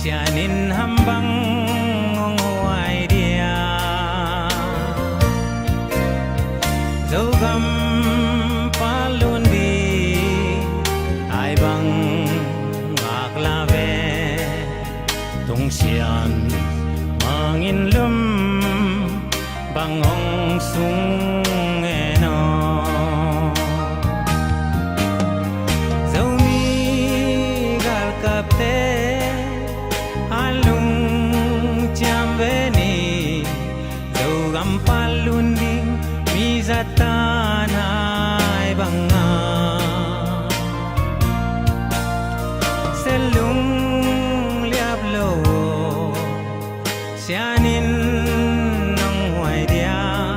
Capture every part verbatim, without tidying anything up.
Sian in ham bang hong huai dia? Zogam palun di ai bang ngak la ve. Tung sian mangin lum bang hong sung e no. Zomi galkapte a lungciam ve ni. Zogam palun ding mi zatan hai banga selung liap lo. Sian in nong huai dia?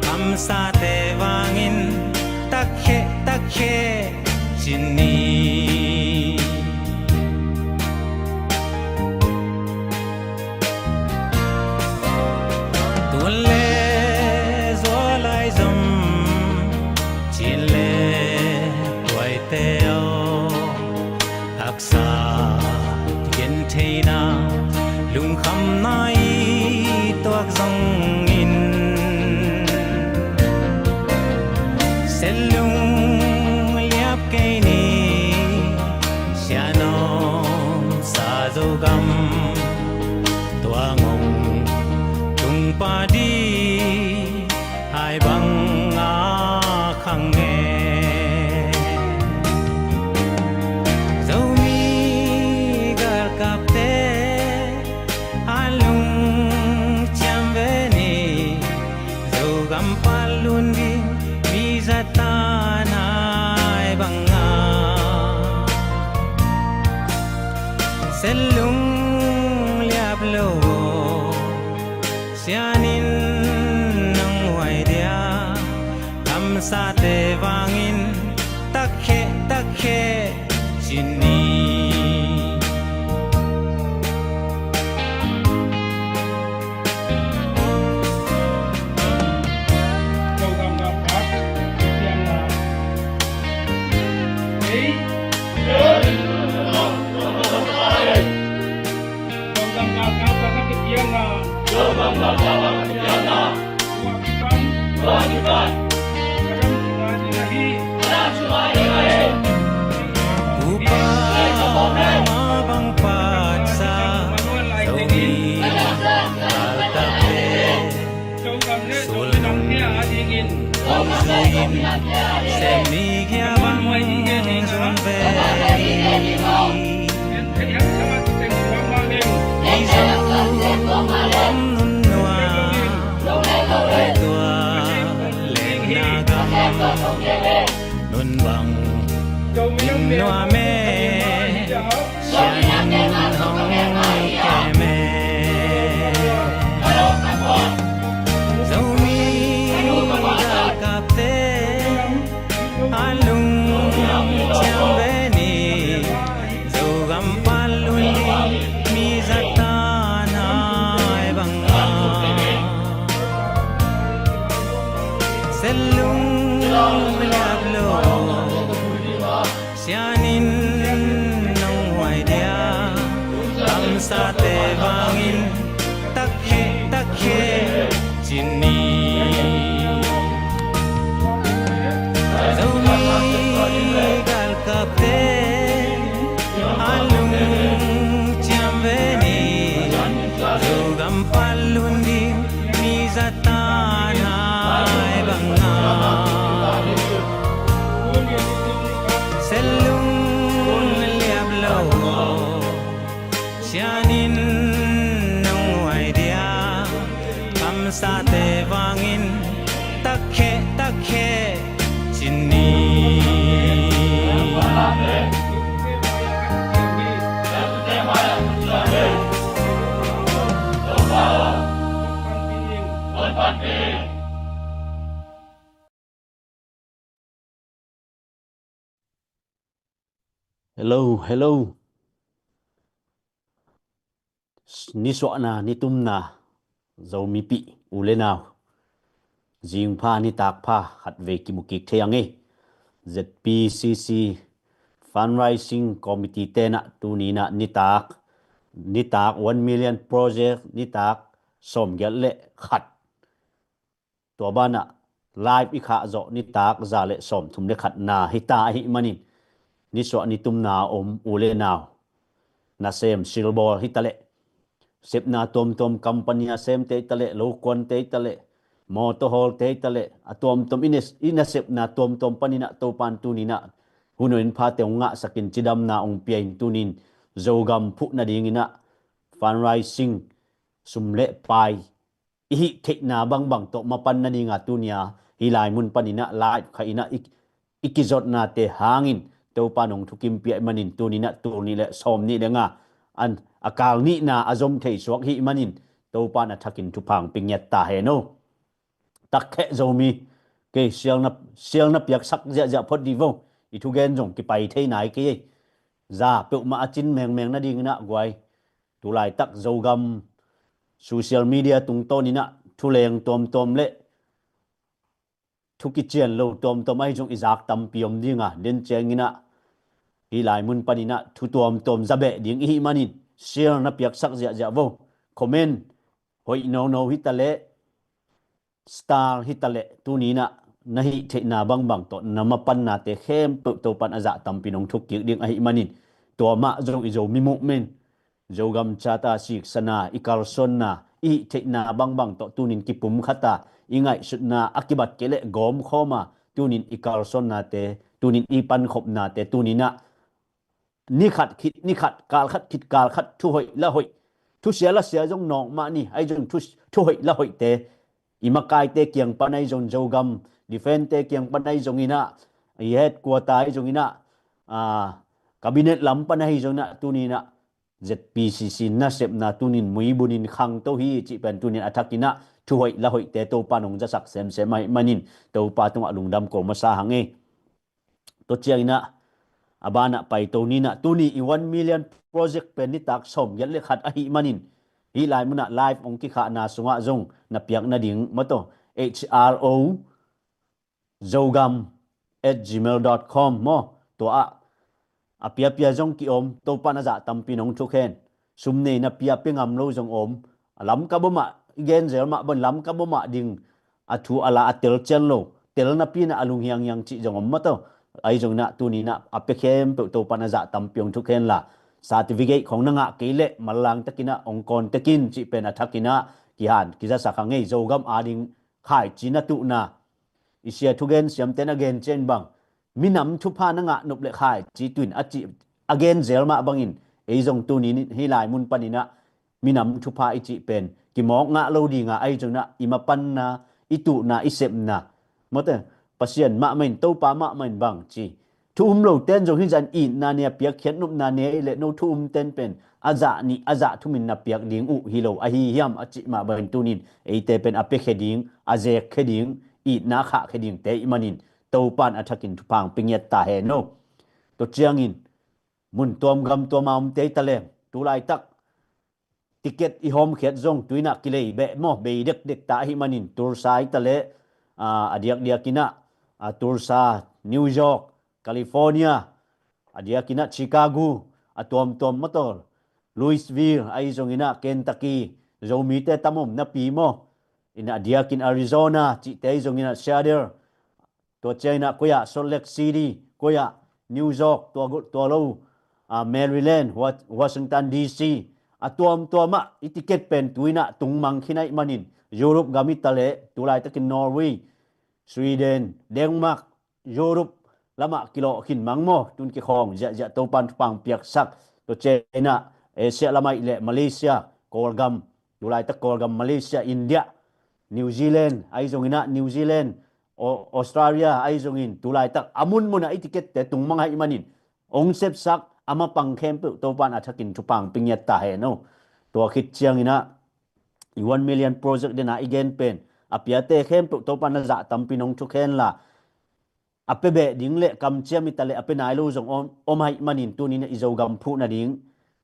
Kamsate vangin takkhe takkhe cin ni. Tun le zual lai zom, cin le tuaite aw, haksa gentheina lungkhamna i tuak zongin, selung liap kei ni. Sian om sa Zogam tua ngong tung padi hai bang a khang e. Zomi galkapte a lungciam ve ni. Zogam palun ding mi zatan hai banga selung liap lo. Sian in nong huai dia? Kamsate vangin takkhe takkhe cin ni. Upa ma bang patsa Zomi galkapte sulung zuin sem ni kia bang zong ve. Ei Zogam nunnua, ei tua lenna gam nun bang nuam e. Sian in hong kem e. Zomi galkapte a lungciam ve ni. Zogam palun ding mi zatan hai banga selung liap lo. Sian in nong huai dia? Kamsate vangin takkhe takkhe cin ni. Zomi galkapte a lungciam ve ni. Zogam palun ding mi zatan hai banga selung liap lo. Sian in nong huai dia? Kamsate vangin takkhe takkhe cin ni. Hello, hello. Nisuahna, nitumna, Zomipih u le nau, zingpha nitakpha khatvei kimu kik thei ang e. Z P C C Fundraising Committee tenah tuninah nitak nitak one million project nitak sawmgiat le khat, tua banah live i khah zawh nitak za le sawmthum le khatna hita ahih manin, nisuah nitumna a om u le nau, nasem silbawl hitaleh, sepna tuamtuam company a semte hitaleh, lokuante hitaleh, mawtaw hawlte hitaleh, a tuamtuam i na, i nasepna tuamtuam paninah Topan tuninah hun in phate hong ngahsakin cidamna hong pia in tunin Zogam phuh nadinginah fundraising, sum le pai, i hih theihna bangbang tawh mapan nadinga tunia hih lai mun paninah live kha inah i, i kizotnate hangin Topan hong thukim piah manin tuninah tul nih le sawm nih le nga an a kal nihna a zom thei suak hih manin Topan a thakin thupha hong pia ngiat ta hen o. Takheh Zomi, kei sialna, sialna piaksak ziahziah phot dih vo. I thugen zong kipai thei nai kei ei. Za peuhmah a cin mengmeng nadinginah guai, tulaitak Zogam social media tungtawninah thuleng tuamtuam le thu kician lo tuamtuam ahi zong i zak tampi om dinga, den cianginah hih lai mun paninah thu tuamtuam zabeh ding i hih manin sialna piaksak ziahziah vo. Comment hoih nono hitaleh, star hitaleh, tuninah na hih theihna bangbang tawh na mapannate khempeuh Topan a zah tampi nong thukkik ding ahih manin, tua mah zong i Zomi movement, Zogam Charter siksana, i kalsuanna, i hih theihna bangbang tawh tunin kipumkhata, i ngaihsutna a kibat kei leh gawmkhawma tunin i kalsuannate, tunin i pankhopnate tuninah nikhat khit nikhat, kalkhat khit kalkhat, thuhoih la hoih, thusia la sia zong nawk mah ni, ahi zong thu, thuhoih la hoihte, i makaite kiang pan ahi zong, Zogam defence-te kiang pan ahi zonginah, i headquarter ahi zonginah, a, cabinet lam pan ahi zonginah tuninah ZPCC nasepna tunin muibunin khangto hi cih pen tunin a thakinah thuhoih la hoihte Topa nong zasak semsem ahih manin Topa tungah lungdam ko masa hang ei. Tua cianginah a banah paito ninah tuni i one million project pen nitak sawmgiat le khat ahih manin hih lai munah live hong kikhahna sungah zong na piak nading mawtaw, H R O Zogam at gmail dot com maw? Tua ah a piapia zong ki-om, Topan a zah tampi nong thukhen. Sum nei na pia pia ngam lo zong om. A lamkap omah i genzel mah bon lamkap omah ding a thu a la a tel cian lo, tel napi inah a lunghianghiang cih zong om mawtaw. Ahi zonginah tuninah a pia khempeuh Topan a zah tampi hong thukhen la, certificate khong na ngah kei leh manlang takinah hong kawn takin cih pen a thakinah kihan kizasak hang ei. Zogam ading khaici na tuhna i sia thugen siamten a gen cian bang, minam thupha na ngah nop le khaici tuin a cih a genzel mah bangin ei zong tunin hih lai mun paninah minam thupha i cih pen kimawk ngah lo dinga, ahi zonginah i mapanna, i tuhna, i sepna mawtaw, Pasian mahmah in, Topa mahmah in bang ci, thu um loten zong hih zah in itna nei a piakkhiat nopna nei leh no thu umten pen a zah nih a zah thumin na piak ding uh hi lo ahi hiam a cih mah bangin tunin eite pen a piakhia ding, a zekkhia ding, itna khahkhia dingte ahih manin Topan a thakin thupha hong pia ngiat ta hen o. Tua ciangin mun tuam gam tuam a omte hitaleh, tulaitak ticket i hawmkhiat zong tuinah kilei beh maw, bei dekdek ta ahih manin Tulsa hitaleh, a, a diakdiakinah, a, Tulsa, New York, California, a diakinah Chicago, a tuamtuam mawtaw, Louisville, ahi zonginah Kentucky, Zomite tam om napi maw? Inah a diakin Arizona cihte ahi zonginah Seattle, tua cianginah koi-ah Salt Lake City, koi-ah New York, tua, tua lo, a, Maryland, Wa-, Washington D C, a tuamtuamah i ticket pen tuinah tungmang khin ahih manin Europe gam hitaleh, tulaitakin Norway, Sweden, Denmark, Europe lamah kilawh khin mang maw? Tun kikhawng ziahziah Topan thupha hong piaksak. Tua cianginah Asia lam ahih leh Malaysia, Kawlgam, tulaitak Kawlgam, Malaysia, India, New Zealand, ahi zonginah New Zealand, Au-, Australia, ahi zongin tulaitak a munmunah i ticket-te tungmang ahih manin hong sepsak a mapang khempeuh Topan a thakin thupha hong pia ngiat ta hen o. Tua khit cianginah i one million project dena i gen pen a piate khempeuh Topan a zah tampi nong thukhen la, a pia beh ding le kamciam hitaleh a pia nai lo zong om, om ahih manin tuninah i Zogam phuh nading,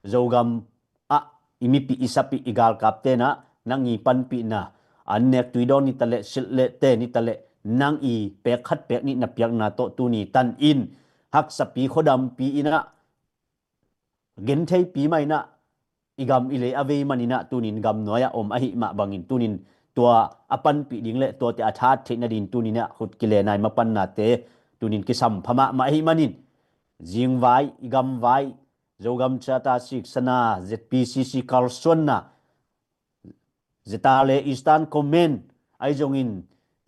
Zogam ah i mipih i sapih i galkap tenah nang i panpihna, an nek tuidawn hitaleh silh le ten hitaleh nang i pek khat pek nih na piakna tawh tuni tan in haksapi khuadampi inah gentheipi mah inah i gam i lei a vei maninah tunin gam nuai-ah om ahi mah bangin tunin tua a panpih ding le tuate a that theih nadin tuninah khut kile nai mapannate tunin kisam pha mahmah ahi manin zingvai, i gamvai, Zogam Charter siksana, Z P C C kalsuanna, Zeta le Eastern Command ahi zongin,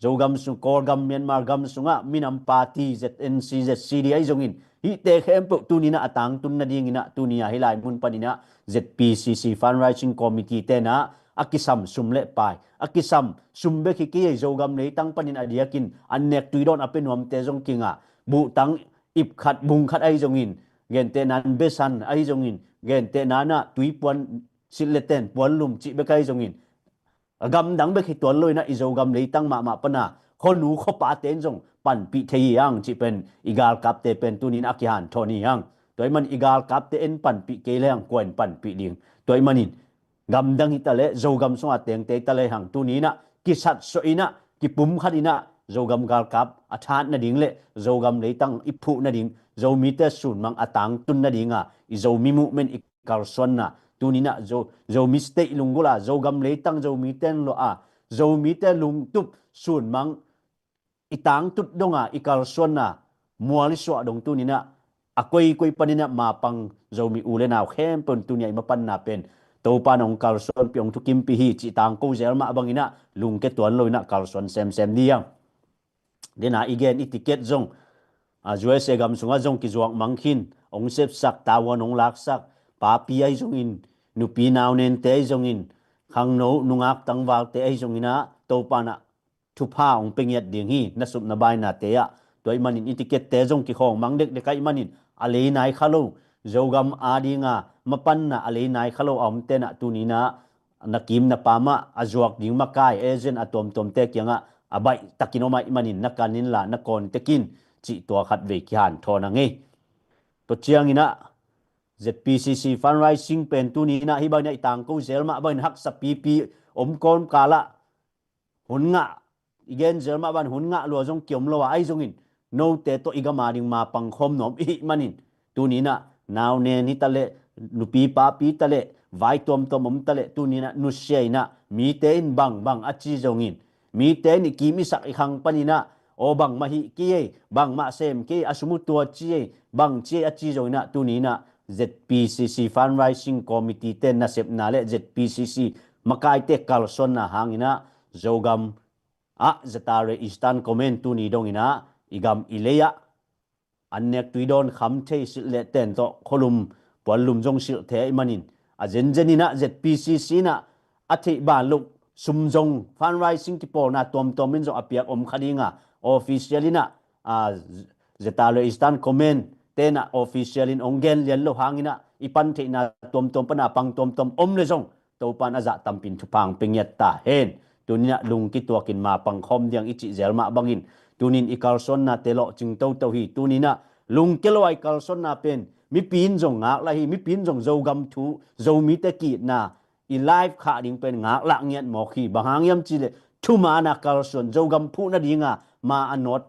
Zogam sung, Kawlgam, Myanmar gam sungah minam party, Z N C, Z C D ahi zongin, hihte khempeuh tuninah a tangtun nadinginah tunia hih lai mun paninah Z P C C Fundraising Committee tenah a kisam sum le pai, a kisam sum bek hi kei ei, Zogam leitang panin a diakin an nek tuidawn a pe nuamte zong kingah, buhtang ipkhat bungkhat ahi zongin, gentehnan besan ahi zongin, gentehnan ah tuipuan silh le ten puanlum cih bek ahi zongin, a gamdang bek hi tuan loinah i Zogam leitang mahmah pana khuanu khuapate in zong panpih thei hi hang cih pen i galkapte pen tunin a kihanthawn hi hang. Tua ahih man i galkapte en panpih kei le hang kua in panpih ding? Tua ahih manin gamdang hi taleh Zogam sungah tengte hi taleh hang tuninah kisatsuah inah kipumkhat inah Zogam galkap a that nading le Zogam leitang i phuh nading, Zomite sunmang a tangtun nadinga i Zomi movement i kalsuanna tuninah Zo, Zomi state lunggulh a, Zogam leitang Zomite in luah a, Zomite lungtup sunmang i tangtut donga i kalsuanna mual i suah dong tuninah a koikoi paninah mapang Zomi u le nau khempeuh in tunia i mapanna pen Topa in hong kalsuanpih hong thukimpih hi cih tangko zel mah banginah lungke tuan loinah kalsuan semsem ding. Dena i gen i ticket zong a U S A gam sungah zong kizuak mang khin, hong sepsak, tavuan hong laksak, papi ahi zongin, nupi naunente ahi zongin, khangno nungak tangvalte ahi zonginah Topa inah thupha hong pe ngiat ding hi, na sup na bainate ah. Tua ahih manin i ticket-te zong kikhawng mang dekdek ahih manin a lei nai kha lo, Zogam adinga mapanna a lei nai kha lo a om tenah tuninah na kim na pamah a zuak ding makai agent a tuamtuamte kiangah a baih takin om ahih manin na kan inla na kawn tekin cih tua khatvei kihanthawn a ngei. Tua cianginah Z P C C fundraising pen tuninah hih banginah i tangko zel mah bangin haksa pipi om kawmkalah hun ngah, i gen zel mah bangin hun ngah lua zong kiom lo a ahi zongin note tawh i gam ading mapang khawm nuam i hih manin tuninah nau nen hi taleh, nupi papi taleh, vai tuamtuam om taleh tuninah nusia inah mite in bangbang a ci zongin, mite in i kim i sak i khang paninah aw bangmah hih kei ei, bangmah sem kei ei, a sum uh tua ci ei, bang ci ei a ci zonginah tuninah Z P C C fundraising committee te nasepna le Z P C C makaite kalsuanna hanginah Zogam ah Zatare Eastern Command tuni donginah i gam i lei-ah an nek tui dawn kham thei silh le ten tawh khualum puanlum zong silh thei ahih manin a zenzen inah Z P C C inah a theih ban loh sum zong fundraising kipawlna tuamtuam in zong a piak om kha dinga official inah a Zatare Eastern Command tenah official in hong gen lian lo hanginah i pan theihna tuamtuam pana pang tuamtuam om le zong Topa in a zah tampin thupha hong pe ngiat ta hen. Tuninah lung kituakin mapang khawm diang i cih zel mah bangin tunin i kalsuannate lawhcing toto hi. Tuninah lungke lo a i kalsuanna pen mipi in zong ngaklah hi, mipi in zong Zogam thu, Zomite ki-itna i live khah ding pen ngaklah ngiat mawk hi. Bang hang hiam cihleh thumaana kalsuan Zogam phuh nadinga ma a nawt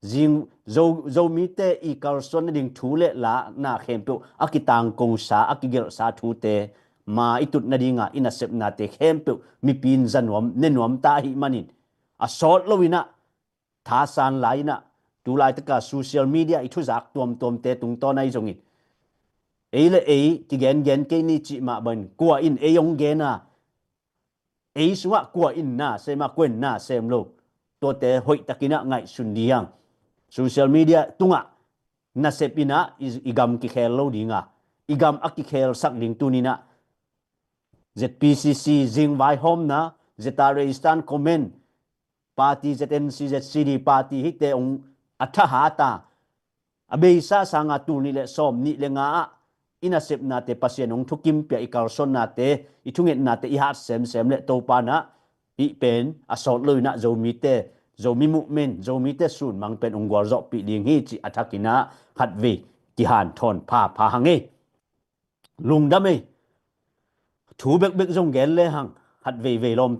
zing Zo, Zomite i kalsuan nading thu le lana khempeuh a kitangkosa, a kigelhsa thute ma i tut nadinga i nasepnate khempeuh mipi in za nuam ne nuam ta ahih manin a sawt loinah thasan lai inah tulaitaka social media i thuzak tuamtuamte tungtawn ahi zongin ei le ei kigengen kei ni cih mah bangin kua in ei hong gen a, ei sungah kua in na sem a, kua in na sem lo, tuate hoihtakinah ngaihsun ding hi hang. Social media tungah nasep inah i, i gam kikhel lo dinga i gam a kikhelsak ding tuninah Z P C C zingvai hawmna, Zatare Eastern Command party, Z N C, Z C D party hihte hong a thahat a a beisa sanga tul nih le sawm nih le nga ah i nasepnate Pasian hong thukimpia i kalsuannate i thungetnate i hat semsem le Topa inah hih pen a sawt loinah Zomite, Zomi movement, Zomite sunmang pen hong gualzawhpih ding hi cih a thakinah khatvei kihanthawn phapha hang ei. Lungdam ei. Thu bekbek zong gen le hang khat veivei lawm.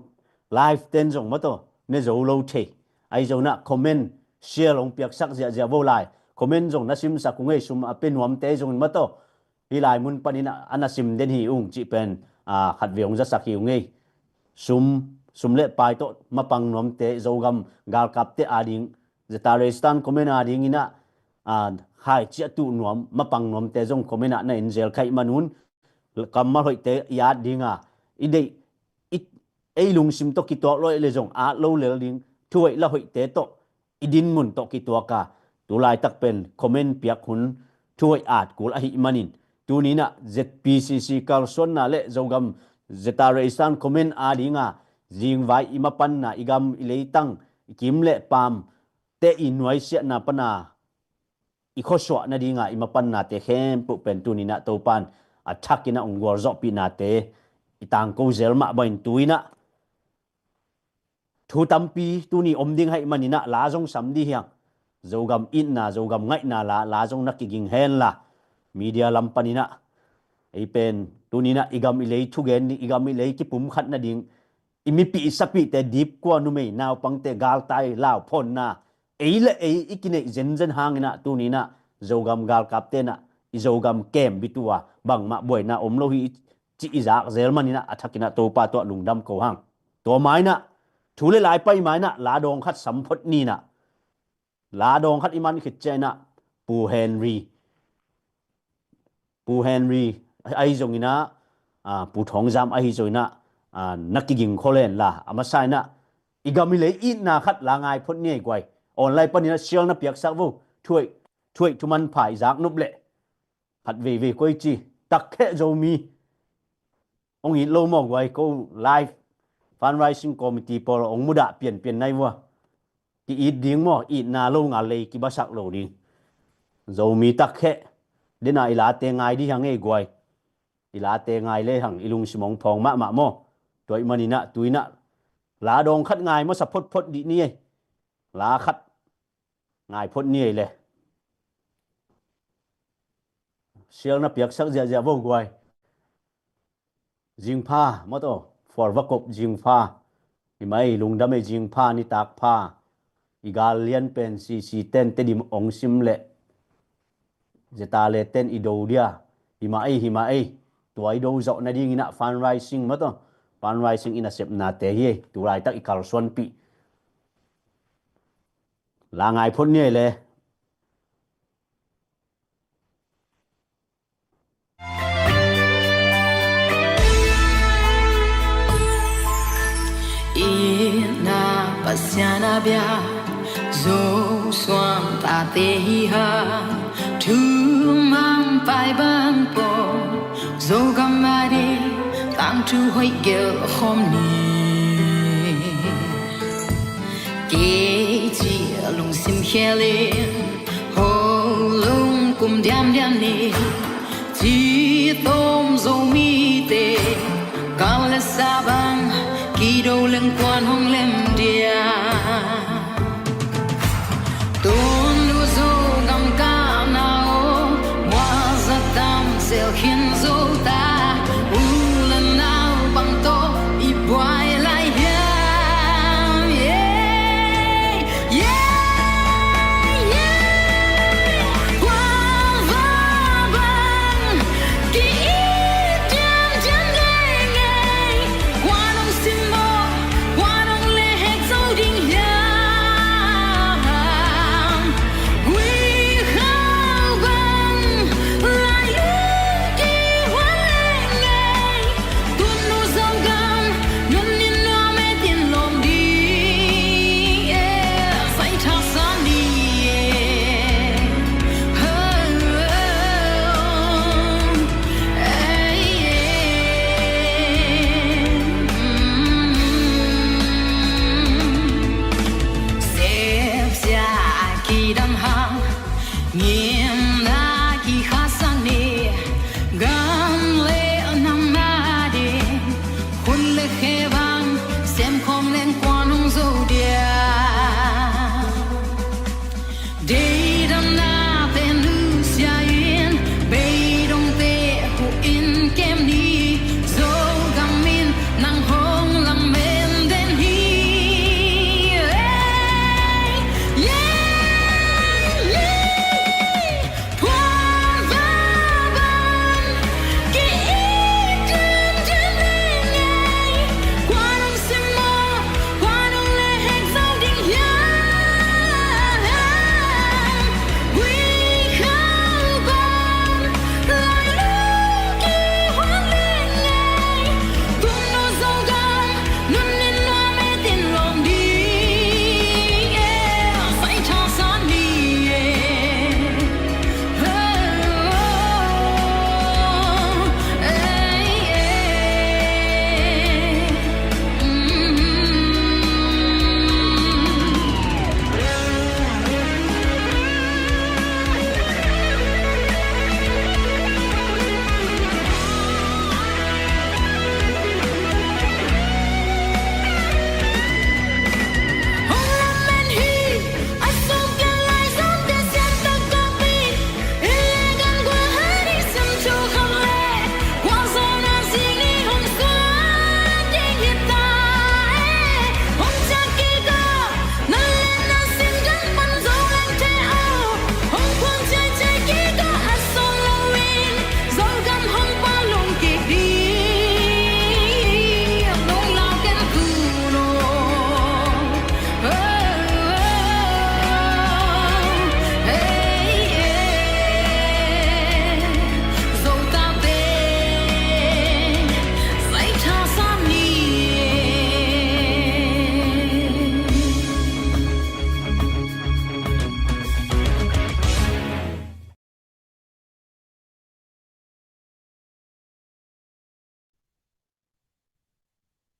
Live ten zong mataw ne zo lo thei. Ahi zonah comment share hong piaksak ziahziah vo lai. Comment zong na simsak ung ei, sum a pe nuamte ahi zongin mataw hih lai mun panin ah a na sim den hi ung cih pen, aa, khat vei hong zasak hi ung ei. Sum, sum le pai tawh mapang nuamte, Zogam galkapte ading, Zeta Resistance Command adingin ah, aa, khaici a tuh nuam, mapang nuamte zong comment ah na en zel kha ih manun, kammal hoihte i at dinga, i deih, i, ei lungsim tawh kituak lo le zong at lo lel ding, thu hoih la hoihte tawh i dinmun tawh kituak a, tu laitak pen comment piak hun thu hoih at kul ahih manin, tuni-in ah Z P C C kalsuanna le Zogam Zeta Resistance Command adinga zingvai i mapanna, i gam i leitang, i kim le paam te i nuaisiatna pana i khuasuah nadinga i mapannate khempeuh pen tuni-in ah Topan a thakin ah hong gualzawhpihnate i tangko zel mah bangin tu-in ah thu tampi tuni om ding ahih manin ah la zong sam dih hi hang. Zogam itna, Zogam ngaihna la, la zong na kiging henla, media lam panin ah ei pen tuni-in ah i gam i lei thugen ding, i gam i lei kipumkhat nading, i mipih i sapihte, dipkua, numei naupangte galtai lauphonna, ei le ei i kineih zenzen hangin ah tuni-in ah Zogam galkapte in ah i Zogam kem bitua bangmah buaina om lo hi, cih i zak zel manin ah a thakin ah Topa tawh lungdam ko hang. Tua ma-in ah, thu le lai pai ma-in ah la dawng khat sam phot ni-in ah, la dawng khat i man khit ciangin ah Pu Henry, Pu Henry ahi zongin ah, aa, Pu Thawng Zam ahi zongin ah, aa, na kiging khol henla, a masa-in ah i gam i lei itna khat la ngai phot ni ei guai. Online panin ah share na piaksak vo. Thu hoih, thu hoih thu manpha i zak nop leh khat veivei koi ci, takkheh Zomi hong it lo maw guai, ko live fundraising committee pawl hong mudah pianpian nai vua. Ki-it ding maw, itna lo ngal lei kibasak lo ding. Zomi takkheh, den a i late ngai dih hang ei guai. I late ngai le hang, i lungsim hong phawng mahmah maw. Tua ahih manin ah tu-in ah la dawng khat ngai masa photphot dih ni ei. La khat ngai phot ni ei le. Share na piaksak ziahziah vo guai. Zingpha, maw taw, Fualvakop zingpha. Hi mah ei, lungdam ei, zingpha, nitak pha. I gal lian pen C C ten Tedim hong sim leh, Zeta le ten i do dia. Hi mah ei, hi mah ei. Tua i do zawh nadingin ah fundraising, maw taw, fundraising i nasepnate hi ei. Tu laitak i kalsuanpih la ngai phot ni ei le. Itna Pasian a bia Zosuan tate hi hang, thu manpha bang pua, Zogam ading tangthu hoih gelh khawm ni. Kei ci a lungsim khel in, ho lungkum diamdiam ni. Ci tawm Zomite, kal le sa bang kido leng kuan hong lem dia. Tun lu Zogam kahna aw, mual za tam zel khin zo ta. U le nau bang tawh i buai lai hiam? Yeah, yeah, yeah. Kuan va bang ki-it diamdiam ding ei. Kuan hong sim maw, kuan hong lehhek zo ding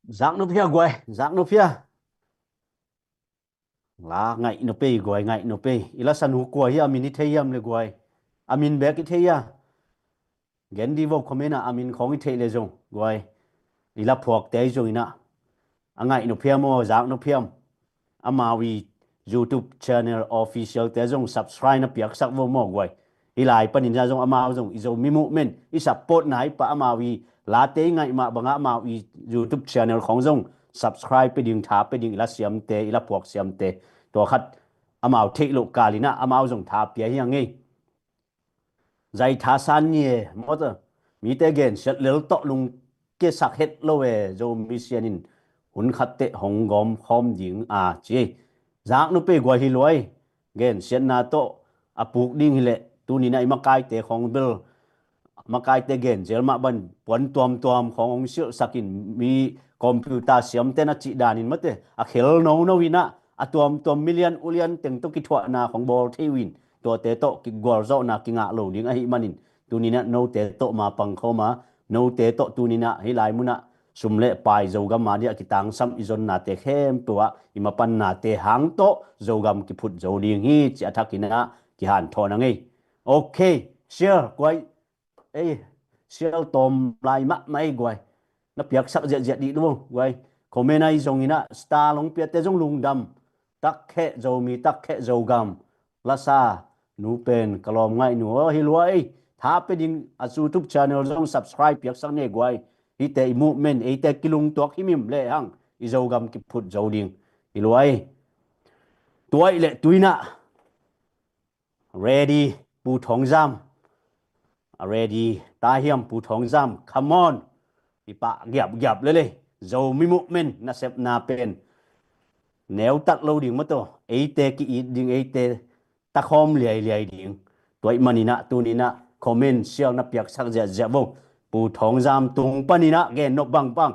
Zak nop hia guai, zak nop hia. La ngaih nop ei guai, ngaih nop ei. I lasa nu kua hi a min i thei hiam le guai? A min bek i thei hia? Gen di vo comment ah, a min khawng i theih le zong guai. I la phuakte zong inah a ngaih nop hiam aw, zak nop hiam? Amau i YouTube channel official te zong subscribe na piaksak vo maw guai. Hih lai panin zong amau zong i Zomi Movement i support na hi pah, amau i late i ngaih mah bangah amau i YouTube channel khawng zong subscribe pe ding, tha pe ding, i la siamte, i la phuak siamte. Tua khat amau theih loh kal inah amau zong tha pia hi a ngei. Zai tha san ni e, mawta mite gensiat lel tawh lungkiasak het lo e, Zomi Sian in hun khat teh hong gawm khawm ding a ci. Zak nop ei guai, hi luai. Gensiatna tawh a puk ding hileh tuninah i makaite khawng bel, makaite genzel mah ban puan tuamtuam khawng hong silhsakin mi computer siamten a cih danin mate a khel nono inah a tuamtuam milian ulian teng tawh kithuahna khawng bawl thei uh in, tuate tawh kigualzawhna kingah lo ding ahih manin tuninah note tawh mapang khawm a, note tawh tuninah hih lai munah sum le pai Zogam a diah kitangsam i zonnate khempeuh ah i mapannate hang tawh Zogam kiphut zo ding hi ci a thakinah kihanthawn a ngei. Ok, share guai. Ei, share tawm lai mahmah ei guai. Na piaksak ziahziah dih lo guai. Comment ahi zonginah star long piate zong lungdam. Takkheh Zomi, takkheh Zogam. Lasa nu pen ka lawm ngaihnu aw, hi luai. Tha pe ding, a YouTube channel zong subscribe piaksak ne guai. Hihte i movement eite kilungtuak himhim lehang i Zogam kiphut zo ding. Hi luai. Tua ih leh tuinah ready Pu Thawng Zam. A ready ta hiam Pu Thawng Zam? Come on. I pah giapgiap lele. Zomi Movement nasepna pen neutat lo ding mataw. Eite ki-it ding, eite takhawm liailiai ding. Tua ih maninah tuninah comment share na piaksak ziahziah vo. Pu Thawng Zam tung paninah gen nop bangbang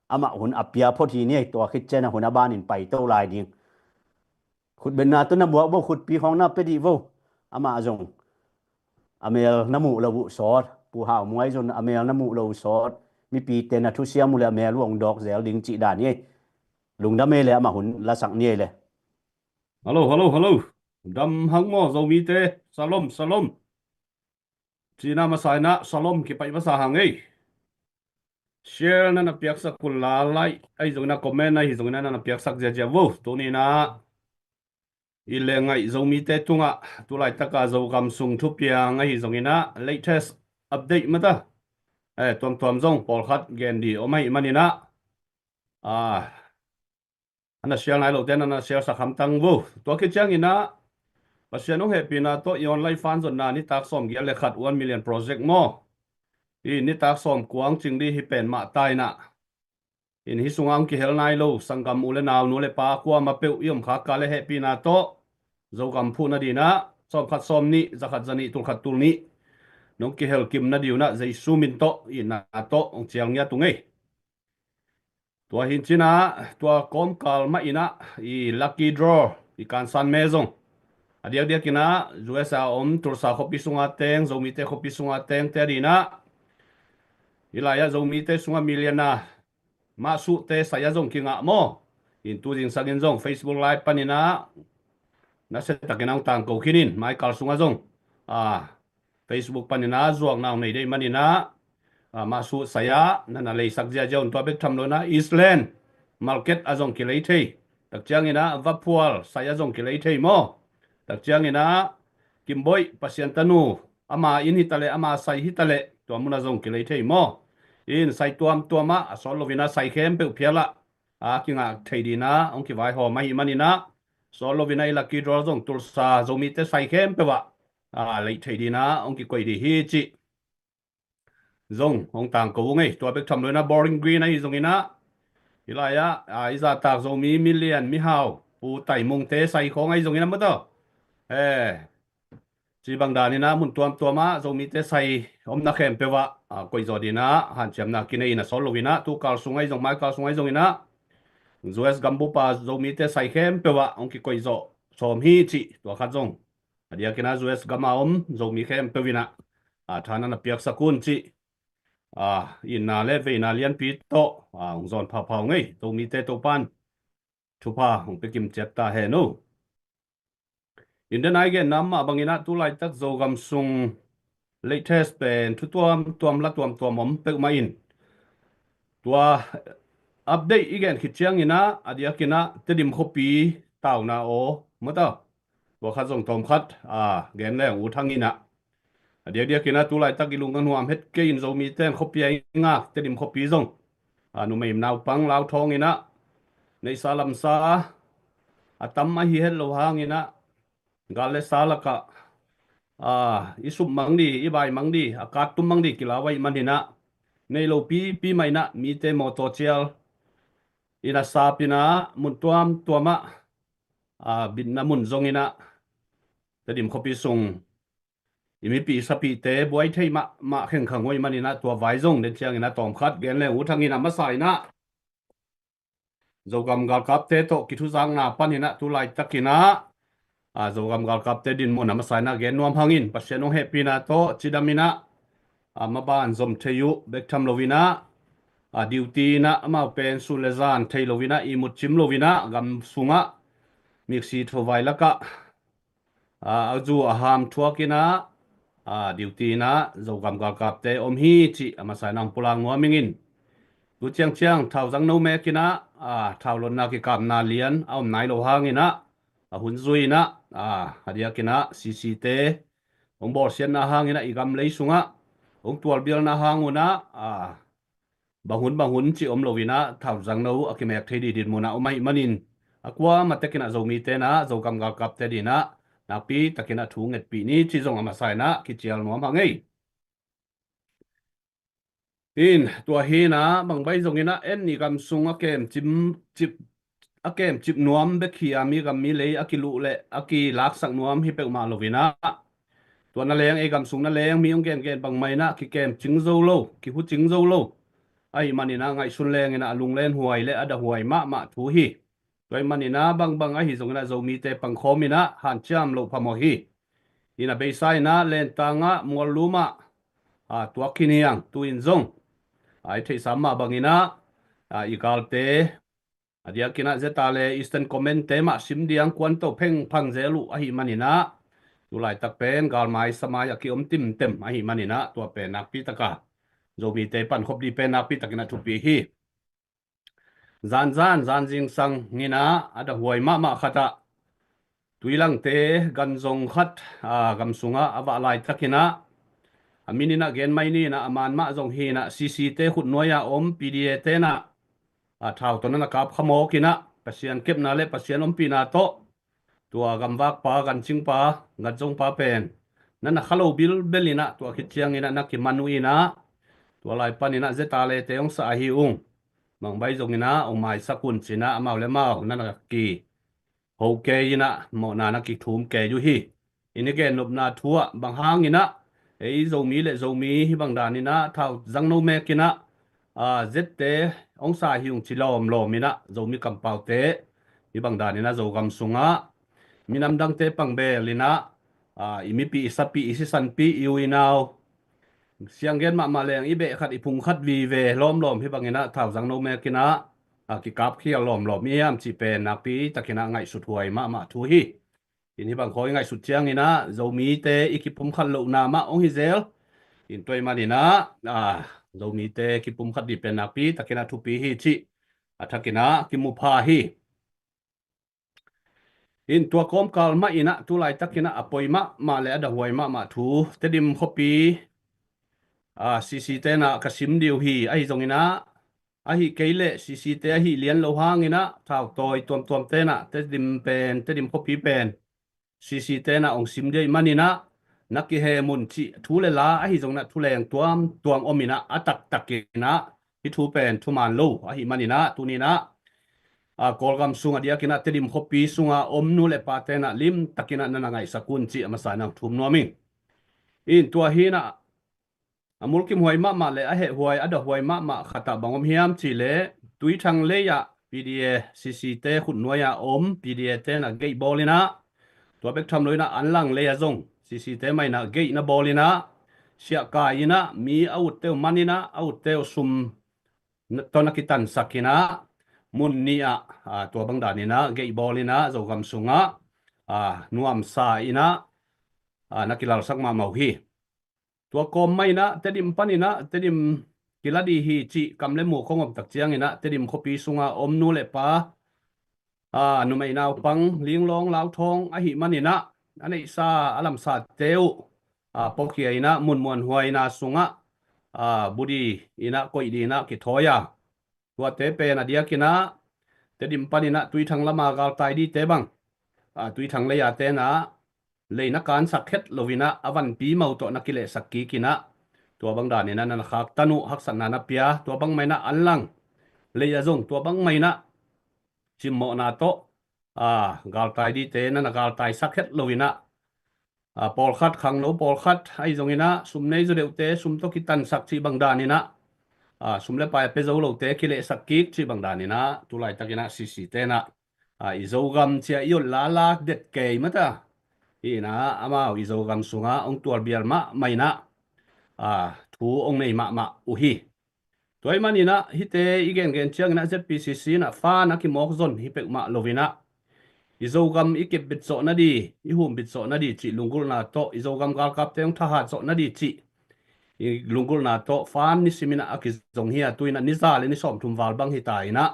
amah hun a pia phot hi ni ei. Tua khit cianah hun a banin paito lai ding. Khutbetna tawh na buak vo, khutpi khawng na pia dih vo. Amah zong a mel na muh lo uh sawt. Pu Hau Muai zong a mel na muh lo uh sawt. Mipite na thusiam uh le a mel uh hong dawk zel ding cih dan hi ei. Lungdam ei le amah hun lasak ni ei le. Hallo, hallo, hallo. Dam hang maw Zomite? Salom, salom. Cina masa inah salom kipaih masa hang ei. Share na na piaksak un la, like ahi zongina, comment ahi zongina na na piaksak ziahziah vo. Tuninah i lengngaih Zomite tungah tulaitaka Zogam sung thupiang ahi zonginah latest update mata, eh, tuamtuam zong pawlkhat gen di om ahi maninah, ah, a na share nai lote na na share sak hamtang vo. Tua khit cianginah Pasian hong hehpihna tawh i online fund zonna nitak sawmgiat le khat, one million project maw, i nitak sawmkua hong cing di hi pen mah ta inah. In hih sungah hong kihel nai lo sanggam u le nau, nu le pa kuamah peuh i om khak kal le hehpihna tawh Zogam phuhna dinah sawmkhat sawmnih, zakhat zanih, tulkhat tulnih nong kihel kimna di unah Jesu min tawh i na tawh hong cial ngiat ung ei. Tua hi cinah tua kawmkal mah inah i lucky draw i kansan me zong a diakdiakinah U S A om Tulsa khuapi sunga teng, Zomite khuapi sunga tengte a dinah, hih lai-ah Zomite sungah million a mahsuhte sai-ah zong kingah maw. In tu zingsangin zong Facebook Live paninah nasiatakin hong tangko khinin, maikal sungah zong, ah, Facebook paninah zuakna hong nei deih maninah, ah, mahsuh sai-ah na na leisak ziahziah un. Tua bek tham loinah Eastland market ah zong kilei thei. Tak cianginah vaphual sai-ah zong kilei thei maw. Tak cianginah Kimboih Pasian tanu, ama inn hitaleh, ama sai hitaleh, tua munah zong kilei thei maw. In sai tuamtuamah a sawt loinah sai khempeuh phialah a kingah thei dinah hong kivaihawm ahi maninah, sawt loinah i lucky draw zong Tulsa Zomite sai khempeuh ah, ah, leih thei dinah hong kikoih di hi cih zong hong tangko ung ei. Tua bek tham loinah Bowling Green ahi zonginah, hih lai-ah, ah, i zahtak Zomi milian mihau Pu Taimungte sai khawng ahi zonginah mataw, eh, ci bang daninah mun tuamtuamah Zomite sai omna khempeuh ah, ah, koihzawh dinah hanciamna kinei in a sawt loinah tukal sung ahi zong, maikal sung ahi zonginah U S gambupa Zomite sai khempeuh ah hong kikoihzawh sawm hi cih tua khat zong a diakinah U S gam a om Zomi khempeuh inah, ah, tha na na piaksak un cih a, itna le veina lianpi tawh a, hong zawn phapha ngei. Zomite Topan thupha hong pia kim ciat ta hen uh. India nai genna mah bangin ah tu laitak Zogam sung latest pen thu tuamtuam la tuamtuam om peuhmah in, tua update i gen khit ciangin ah a diakin ah Tedim khuapi tauna aw mata, tua khat zong tawm khat a, gen leng ut hangin ah, a diakdiakin ah tu laitak i lungdam nuam het kei in Zomite in khuapi a i ngak Tedim khuapi zong a, numei naupang lauthawngin ah neihsa lamsa a tam ahi het lo hangin ah, gal le sa lakah a, i sup mang di, i bai mang di, a kat tum mang di kilau ahih manin ah, nei lo pipi mah in ah mite mawtaw cial in a sap in ah mun tuamtuam ah a, bitna mun zongin ah Tedim khuapi sung i mipi i sapite buai thei mahmah khengkhang uh ahih manin ah, tua vai zong den ciangin ah tawm khat gen leng ut hangin ah, a masa in ah Zogam galkapte tawh kithuzakna panin ah tu laitakin ah a, Zogam galkapte dinmun a masa in ah gen nuam hangin, Pasian hong hehpihna tawh cidam in ah a, maban zom thei uh bek tham lo in ah a, duty in ah amau pen sun le zan thei lo in ah, ihmut cim lo in ah gam sungah miksi thovai lakah a, a zu a ham thuak in ah a, duty in ah Zogam galkapte om hi cih a masa in ah hong pulak nuam ing in. Tu ciangciang thauzang no mek in ah a, thaulonna kikapna lian a om nai lo hangin ah, a hun zui in ah a, a diakin ah CCte hong bawlsiatna hangin ah i gam lei sungah hong tualbialna hang un ah a, bang hun bang hun cih om lo in ah thauzang no a kimek thei dih dinmun ah om ahih manin, a kuamah tekin ah Zomite in ah Zogam galkapte ding in ah nakpi takin ah thu ngetpih ni cih zong a masa in ah kicial nuam hang ei. In tua hi in ah bangbai zongin ah en i gam sung a kemcim cip a kemcip nuam bek hi a, mi gam mi lei a kiluh le a kilaksak nuam hi peuhmah lo in ah, tua na leng, ei gam sung na leng mi hong gengen bangmah in ah kikemcing zo lo, kihucing zo lo ahih manin ah ngaihsun leng in ah a lunglen huai le a da huai mahmah thu hi. Tua ahih manin ah bangbang ahi zongin ah Zomite pangkhawm in ah hanciam loh phamawh hi. In a beisa in ah Lentang ah, Muallum ah a, tuak khin hi hang. Tu-in zong a, i theihsa mah bangin ah a, i galte a diakin ah Zeta le Eastern Command-te mah sim ding kuan to phengphang zel uh ahih manin ah, tu laitak pen galmai samai a kiom timtem ahih manin ah tua pen nakpi taka Zomite pankhop ding pen nakpi takin ah thupi hi. Zanzan zan zingsang in ah a da huai mahmah khat ah tuilangte gan zong khat a, gam sungah a vah laitakin ah a min in ah gen mai ni in ah, a man mah zong hi in ah CCte khutnuai-a om PDA-te in ah a, thau tawh na na kap khamawk in ah Pasian kepna le Pasian ompihna tawh tua gamvakpa, gancingpa, ganzongpa pen na na kha lo bilbel in ah tua khit ciangin ah na kiman uh in ah, tua lai panin ah Zeta le te hong sa ahi ung. Mangbai zongin ah hong maisak un ci-in ah amau le amau na na ki ho kei in ah mawhna na kithum kei uh hi. I ni gen nopna thu ah bang hangin ah ei Zomi le Zomi hih bang danin ah thauzang no mekin ah a, zette hong sa hi ung ci lawmlawm in ah Zomi kampaute hih bang danin ah Zogam sungah minam dangte pangbel in ah a, i mipi i sapi i sisanpi i u i nau sianggen mahmah leng i beh khat i phung khat vive lawmlawm hih bangin ah thauzang no mekin ah a, kikapkhial lawmlawm i hiam cih pen nakpi takin ah ngaihsut huai mahmah thu hi. In hih bang khawi ngaihsut ciangin ah Zomite i kipumkhat lohna mah hong hi zel. In tua ahih manin ah a, Zomite kipumkhat ding pen nakpi takin ah thupi hi cih a thakin ah kimu pha hi. In tua kawmkal mah in ah tu laitakin ah a poi mahmah le a da huai mahmah thu Tedim khuapi a, CCte in ah ka sim ding uh hi. Ahi zongin ah ahih kei leh CCte ahih lian lo hangin ah thautawi tuamtuamte in ah Tedim pen, Tedim khuapi pen CCte in ah hong sim ding ahih manin ah na kihem un cih thu le la ahi zongin ah thuleng tuamtuam om in ah a taktakin ah hih thu pen thuman lo ahih manin ah tuni in ah a, Kawlgam sung a diakin ah Tedim khuapi sunga om nu le pate in ah limtakin ah na na ngaihsak un cih a masa in ah thum nuam ing. In tua hi in ah a mulkimhuai mahmah le a hehhuai a dahuai mahmah khat ah bang om hiam cih leh Tuithang lei ah PDA CCte khutnuai-a om PDA-te in ah gate bawl in ah tua bek tham lo in ah Anlang lei ah zong CCte mah in ah gate na bawl in ah siahkai in ah mi a utte uh man in ah a utte uh sum tawh na kitansak in ah mun nih ah, aa, tua bang dan in ah geihbawl in ah Zogam sungah, aa, nuamsa in ah, aa, na kilalsak mahmah uh hi. Tua kawm mah in ah Tedim pan in ah Tedim kila dih hi cih kam le muk hong om tak ciang in ah Tedim khuapi sunga om nu le pa, aa, numei naupang, linglawng lauthawng ahih man in ah a neihsa a lamsate uh, aa, pawkhia in ah mun muanhuaina sungah, aa, bu dih in ah koih dih in ah kithawi a, tuate pen a diak in ah Tedim pan in ah Tuithang lama galtai dihte bang, aa, Tuithang lei-a te in ah lei na kansak het lo in ah a vanpi mau tawh na kilehsak kik in ah tua bang dan in ah na na khaktan uh, haksatna na pia, tua bang mah in ah an lang lei ah zong tua bang mah in ah cimmawhna tawh, aa, galtai dihte na na galtaisak het lo in ah, aa, pawlkhat khangno pawlkhat ahi zong in ah sum nei zaw deuhte sum tawh kitansak cih bang dan in ah, aa, sum le pai a pia zo lote kilehsak kik cih bang dan in ah tulaitak in ah C C te in ah, aa, i Zogam ci a i ot lala det kei mata hi in ah amau i Zogam sungah hong tualbial mahmah in ah, aa, thu hong nei mahmah uh hi. Tua ahih man in ah hihte i gengen ciang in ah Z P C C in ah fan a kimawk zon hi peuhmah lo in ah i Zogam i kepbit zawh nadih, i humbit zawh nadih cih lunggulhna tawh, i Zogam galkapte hong thahat zawh nadih cih i lunggulhna tawh fan nisim in ah a kizong hi a, tu in ah ni za le ni sawmthum val bang hi ta in ah,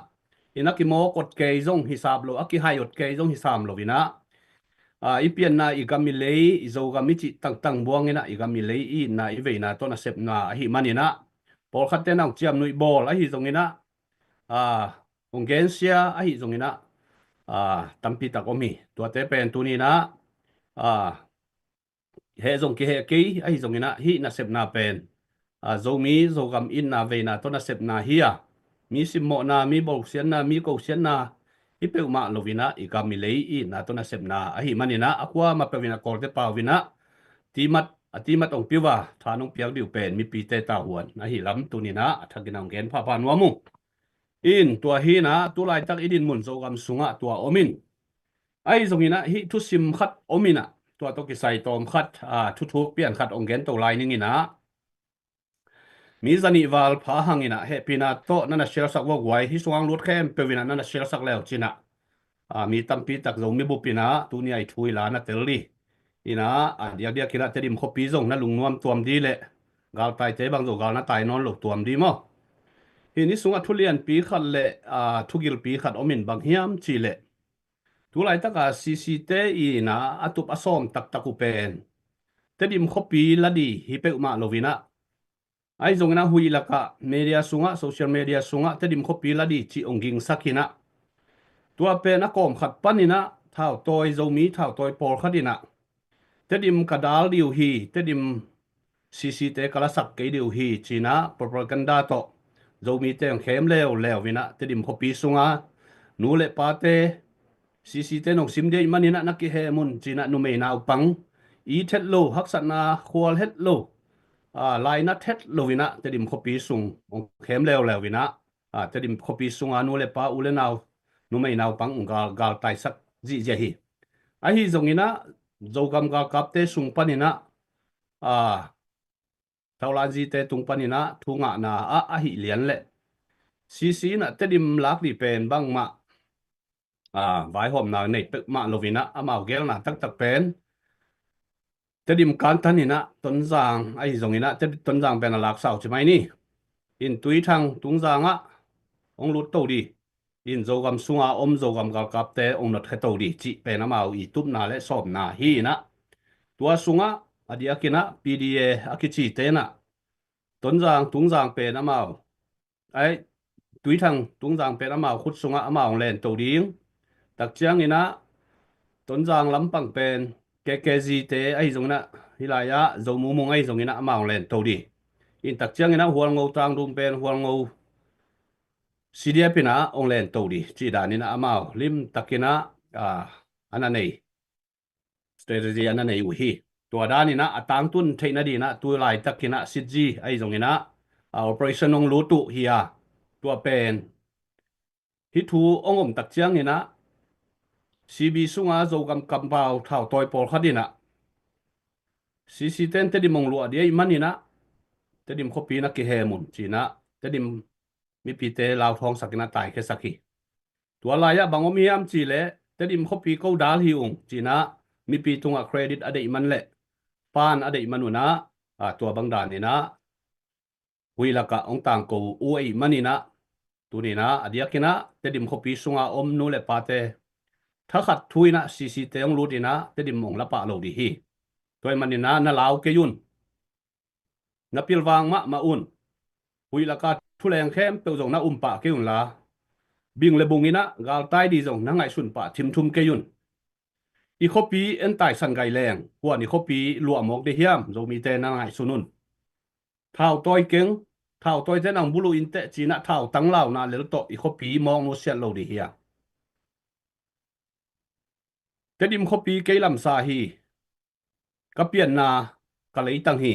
in ah kimawk ot kei zong hi sam lo, a kihai ot kei zong hi sam lo in ah, aa, i pianna i gam i lei, i Zogam i cih tangtang buang in ah i gam i lei i itna i veina tawh nasepna ahih man in ah pawlkhatte in ah hong ciamnuih bawl ahi zong in ah, aa, hong gensia ahi zong in ah, aa, tampi tak om hi. Tuate pen tuni in ah, aa, heh zong kiheh kei ahi zong in ah hih nasepna pen, aa, Zomi Zogam itna veina tawh nasepna hi a, mi simmawhna, mi bawlsiatna, mi kosiatna hi peuhmah lo in ah i gam i lei i itna tawh nasepna ahih man in ah a kuamah peuh in ah Kawlte pau in ah timat, a timat hong piu a, tha nong piak dih uh pen mipite tavuan ahi lam tuni in ah a thak in ah hong gen phapha nuam uh. In tua hi in ah tulaitak i dinmun Zogam sungah tua om in, ahi zong in ah hih thusim khat om in ah tua tawh kisai tawm khat, aa, thuthuk pian khat hong gen to lai ning in ah, mi zanih val pha hang in ah hehpihna tawh na na share sak vua guai, hih sungah hong lut khempeuh in ah na na share sak leu cin ah, aa, mi tampi tak Zomi bup in ah tuni a i thu i la na tel dih. In ah a diakdiak in ah Tedim khuapi zong na lungnuam tuam dih leh galtaite bang zong gal na tai nawn lo tuam dih maw. Hih ni sungah thu lianpi khat le, aa, thu gilpi khat om in, bang hiam cih leh tulaitak a C C te in ah a tup a sawm taktak uh pen Tedim khuapi la dih hi peuhmah lo in ah, ahi zong in ah huih lakah media sungah, social media sungah Tedim khuapi la dih cih hong gingsak in ah, tua pen a kawm khat pan in ah thautawi, Zomi thautawi pawlkhat in ah Tedim ka dal dih uh hi, Tedim C C te ka lasak kei dih uh hi ci in ah propaganda tawh Zomite hong khem leuleu in ah Tedim khuapi sunga nu le pate, C C te in hong sim dih ahih man in ah na kihem un ci in ah numei naupang it het lo, haksatna khual het lo, aa, lainat het lo in ah Tedim khuapi sung hong khem leuleu in ah, aa, Tedim khuapi sunga nu le pa, u le nau, numei naupang hong gal, galtaisak zihziah hi. Ahi zong in ah Zogam galkapte sung pan in ah, aa, Thaulanzite tung pan in ah thu ngahna ah ahih lian leh C C in ah Tedim lak dih pen bangmah, aa, vaihawmna nei peuhmah lo in ah amau gelna taktak pen Tedim kantan in ah Tonzang ahi zong in ah Te-, Tonzang pen a laksa uh ci mai ni. In Tuithang Tungzang ah hong lut to dih, in Zogam sunga om Zogam galkapte hong notkhia to dih cih pen amau i tupna le sawmna hi in ah, tua sungah a diak in ah P D A a kicite in ah Tonzang Tungzang pen amau, ai, Tuithang Tungzang pen amau khut sungah amau hong len to ding. Tak ciang in ah Tonzang lampang pen K K Z te ahi zong in ah, hih lai ah Zo Mungmung ahi zong in ah amau hong len to dih. In tak ciang in ah Hualngo Tangdung pen Hualngo C D F in ah hong len to dih cih dan in ah amau limtak in ah, aa, a na nei, strategy a na nei uh hi. Tua dan in ah a tangtun theih nading in ah tu laitak in ah C G ahi zong in ah, aa, operation hong lut uh hi a, tua pen hih thu hong om tak ciang in ah C B sunga Zogam kampau thautawi pawlkhat in ah CC ten Tedim hong luah dih ahih maninah Tedim khuapi na kihem un cinah Tedim mipite lauthawngsakinah taikhiasak hi. Tua lai-ah bang om hiam cihleh Tedim khuapi ko dal hi ung cinah mipi tungah credit a deih man leh pan a deih man unah, tua bang daninah huih lakah hong tangko uh ahih maninah tuninah a diakinah Tedim khuapi sunga om nu le pate thakhat thu inah CC te hong lut inah Tedim hong lapah lo dih hi. Tua ahih maninah na lau kei un. Na pilvang mahmah un. Huih laka thuleng khempeuh zong na umpah kei unla, bing le bung inah galtai dih zong na ngaihsun pah thimthum kei un. I khuapi en taisan gai leng kuan i khuapi luahmawk dih hiam Zomite na ngaihsun un. Thau tawi keng, thau tawi ten ang bulu inteh cinah thau tanglauna lel tawh i khuapi mawk nusiat lo dih hiam? Tedim khuapi kei lamsa hi. Ka pianna ka leitang hi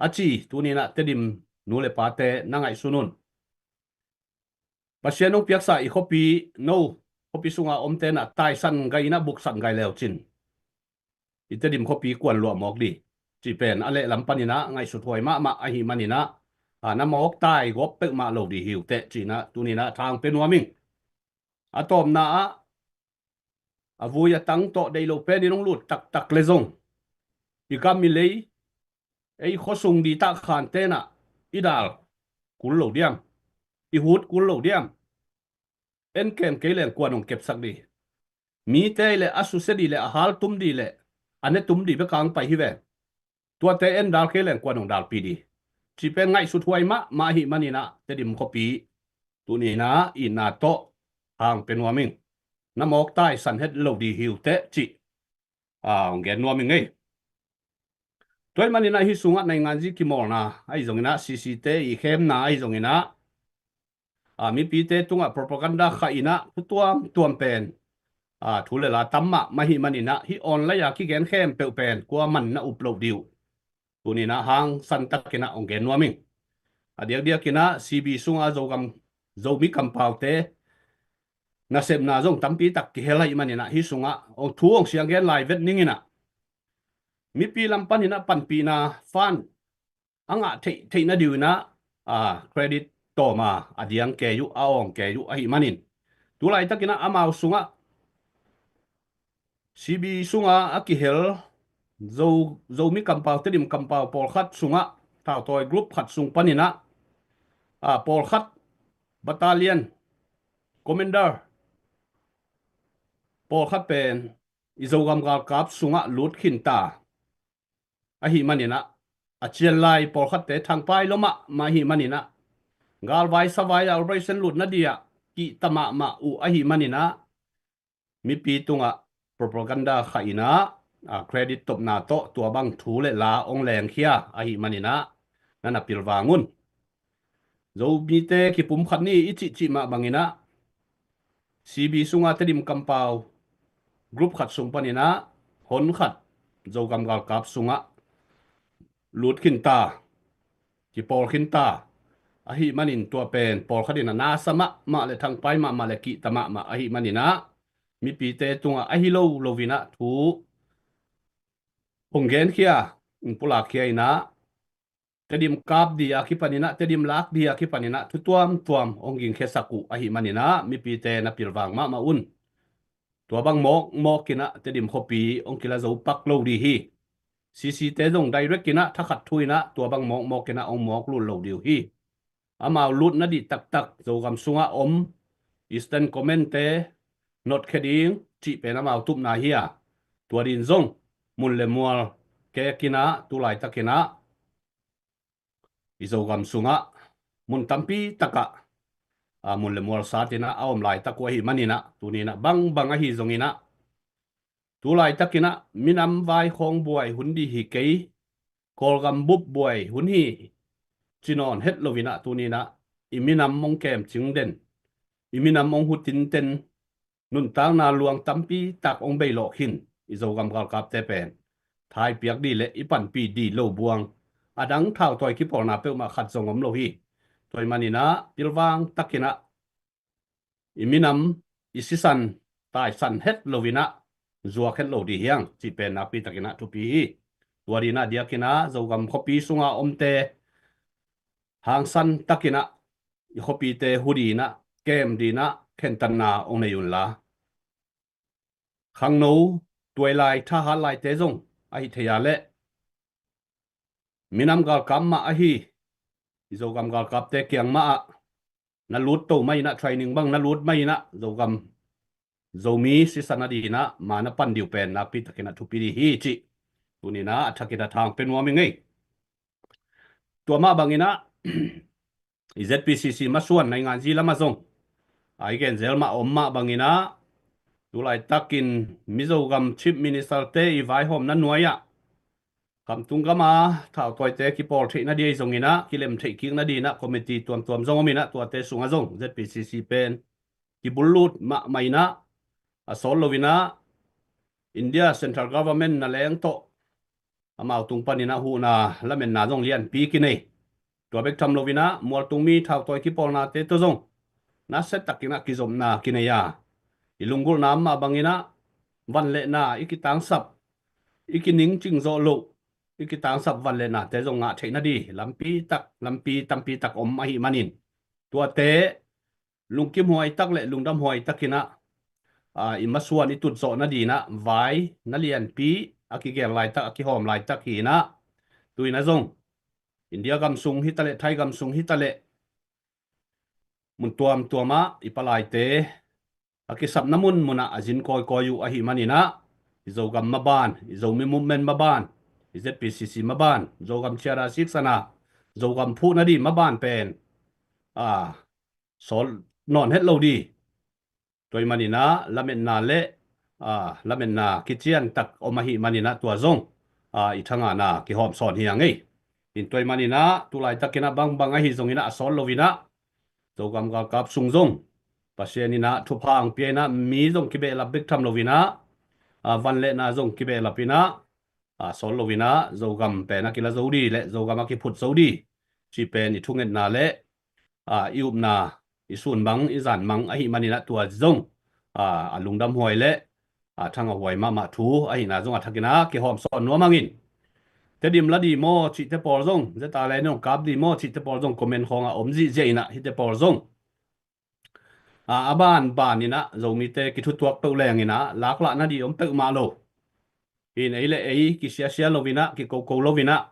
a ci tuninah Tedim nu le pate na ngaihsun un. Pasian hong piaksa i khuapi no khuapi sunga om tenah taisan gai inah buksan gai leucin i Tedim khuapi kuan luahmawk dih cih pen a lehlam paninah ngaihsut huai mahmah ahih maninah na mawk tai gawp peuhmah lo dih hi uh teh cinah tuninah thang pe nuam ing. A tawpna ah a vui a tang tawh deih lo penin hong lut taktak le zong i gam i lei ei khuasung dih takkhan tenah i dal kul lo diam? I hut kul lo diam? En kem kei leng kuan hong kepsak dih? Mite le a susia dih le a haltum dih le a netum dih bek ang pai hi ve. Tuate en dal kei leng kuan hong dalpi dih? Cih pen ngaihsut huai mahmah ahih maninah Tedim khuapi tuninah itna tawh hang pe nuam ing. Na mawk taisan het lo dih hi uh teh cih hong gen nuam ing ei. Tua ahih maninah hih sungah nainganzi kimawlna ahi zonginah CC te i khemna ahi zonginah mipite tungah propaganda khah inah thu tuamtuam pen thu le la tam mahmah ahih maninah hih online a kigen khempeuh pen kua man na up loh dih uh tuninah hangsan takinah hong gen nuam ing. A diakdiakinah CB sunga Zogam Zomi kampaute nasepna zong tampi tak kihel ahih maninah hih sungah hong thu hong siang gen lai vet ninginah mipi lam paninah panpihna fan a ngah theih theih na diuinah credit tawma a diang kei uh a awng kei uh ahih manin tulaitakinah amau sungah CB sunga a kihel Zo Zomi kampau Tedim kampau pawlkhat sungah thautawi group khat sung paninah pawlkhat battalion commander pawlkhat pen i Zogam galkap sungah lut khinta ahih maninah a cianlai pawlkhatte thangpai lua mahmah ahih maninah galvai savai a operation lutna dih ah kihta mahmah uh ahih maninah mipi tungah propaganda khah inah credit topna tawh tua bang thu le la hong lengkhia ahih maninah na na pilvang un. Zomite kipum khat ni i cihcih mah banginah CB sunga Tedim kampau group khat sung paninah hon khat Zogam galkap sungah lut khinta kipawl khinta ahih manin tua pen pawlkhat inah nasa mahmah le thangpai mahmah le kihta mahmah ahih maninah mipite tungah ahi lo loinah thu hong genkhia hong pulakkhia inah Tedim kap dih a kipaninah Tedim lak dih a kipaninah thu tuamtuam hong gingkhiasak uh ahih maninah mipite na pilvang mahmah un. Tua bang mawkmawk inah Tedim khuapi hong kila zo pak lo dih hi. CC te zong direct inah thakhat thu inah tua bang mawkmawk inah hong mawk lut lo dih uh hi. Amau lutna dih taktak Zogam sungah om Eastern Command te notkhia ding cih pen amau tupna hi a, tua din zong mun le mual kek inah tulaitakinah i Zogam sungah mun tampi takah mun le mual satinah a om laitak uh ahih maninah tuninah bangbang ahi zonginah tulaitakinah minam vai khawng buai hun dih hi kei, Kawlgam bup buai hun hi ci nawn het loinah tuninah i minam hong kemcing den, i minam hong hutinten nuntakna luang tampi tak hong beilawh khin i Zogam galkapte pen thaipiak dih le i panpih dih lo buang a dang thautawi kipawlna peuhmah khat zong om lo hi. Tua ahih maninah pilvang takinah i minam i sisan taisan het loinah zuak het lo dih hiang cih pen nakpi takinah thupi hi. Tua dinah diakinah Zogam khuapi sunga omte hangsan takinah i khuapite hu dinah kem dinah khentatna ong nei unla, khangno tuailai thahat laite zong ahi thei a leh minam galkap mah ahi i Zogam galkapte kiang mah ah na lut to mah inah, training bang na lut mah inah Zogam Zomi sisan a dinah ma na pan diu pen nakpi takinah thupi di hi cih tuninah a thakin a thang pe nuam i ngei. Tua mah banginah i Z P C C masuan nainganzi lamah zong a i genzel mah om mah banginah tulaitakin Mizogam Chief Minister te i vaihawmna nuai-ah kamtung gama thautawite kipawl theihna di ahi zonginah kilem theih kikna dinah committee tuamtuam zong ominah tuate sungah zong Z P C C pen kibullut mahmah inah a sawt loinah India Central Government na leng tawh amau tung paninah huhna lametna zong lianpi kinei. Tua bek tham loinah mualtung mi thautawi kipawlnate tawh zong nasia takinah kizopna kinei a, i lunggulhna mah banginah vanlehna i kitangsap, i kiningcing zawh loh, i kitangsap vanlehnate zong ngah theihna di lampi tak, lampi tampi tak om ahi manin tuate lungkim huai tak le lungdam huai takinah i masuan i tutzawh nadinah vai na lianpi a kigel laitak, a kihawm laitak hinah tuinah zong India gamsung hitaleh, Thai gamsung hitaleh mun tuamtuamah i palaite a kisapna munmunah a zin kawikawi uh ahi maninah i Zogam maban, i Zomi movement maban, i Z P C C maban, Zogam ciara siksana Zogam phuhna di maban pen a sawl nawn het lo di. Tua i maninah lametna le a lametna kician tak om ahi maninah tua zong a i thangana kihawm sawn hi a ngei. In tua i maninah tulaitakinah bangbang ahi zonginah a sawl loinah Zogam galkap sung zong Pasian inah thupha ang pia inah mi zong kibehlap bek tham loinah a vanlehna zong kibehlap inah a sawl loinah Zogam pen a kila zo di le Zogam a kiphut zo di cih pen i thungetna le a i upna i sunmang i zanmang ahi maninah tua zong a a lungdam huai le a thangah huai mahmah thu ahina zong a thakinah kihawm sawn nuam angin. Tedim la di maw cihte pawl zong, zeta le nong kap di maw cihte pawl zong comment khawngah om zihziah inah hihte pawl zong a a banbaninah Zomite kithutuak peuh lenginah laklahna di om peuhmah lo. In ei le ei kisiasia loinah kikoko loinah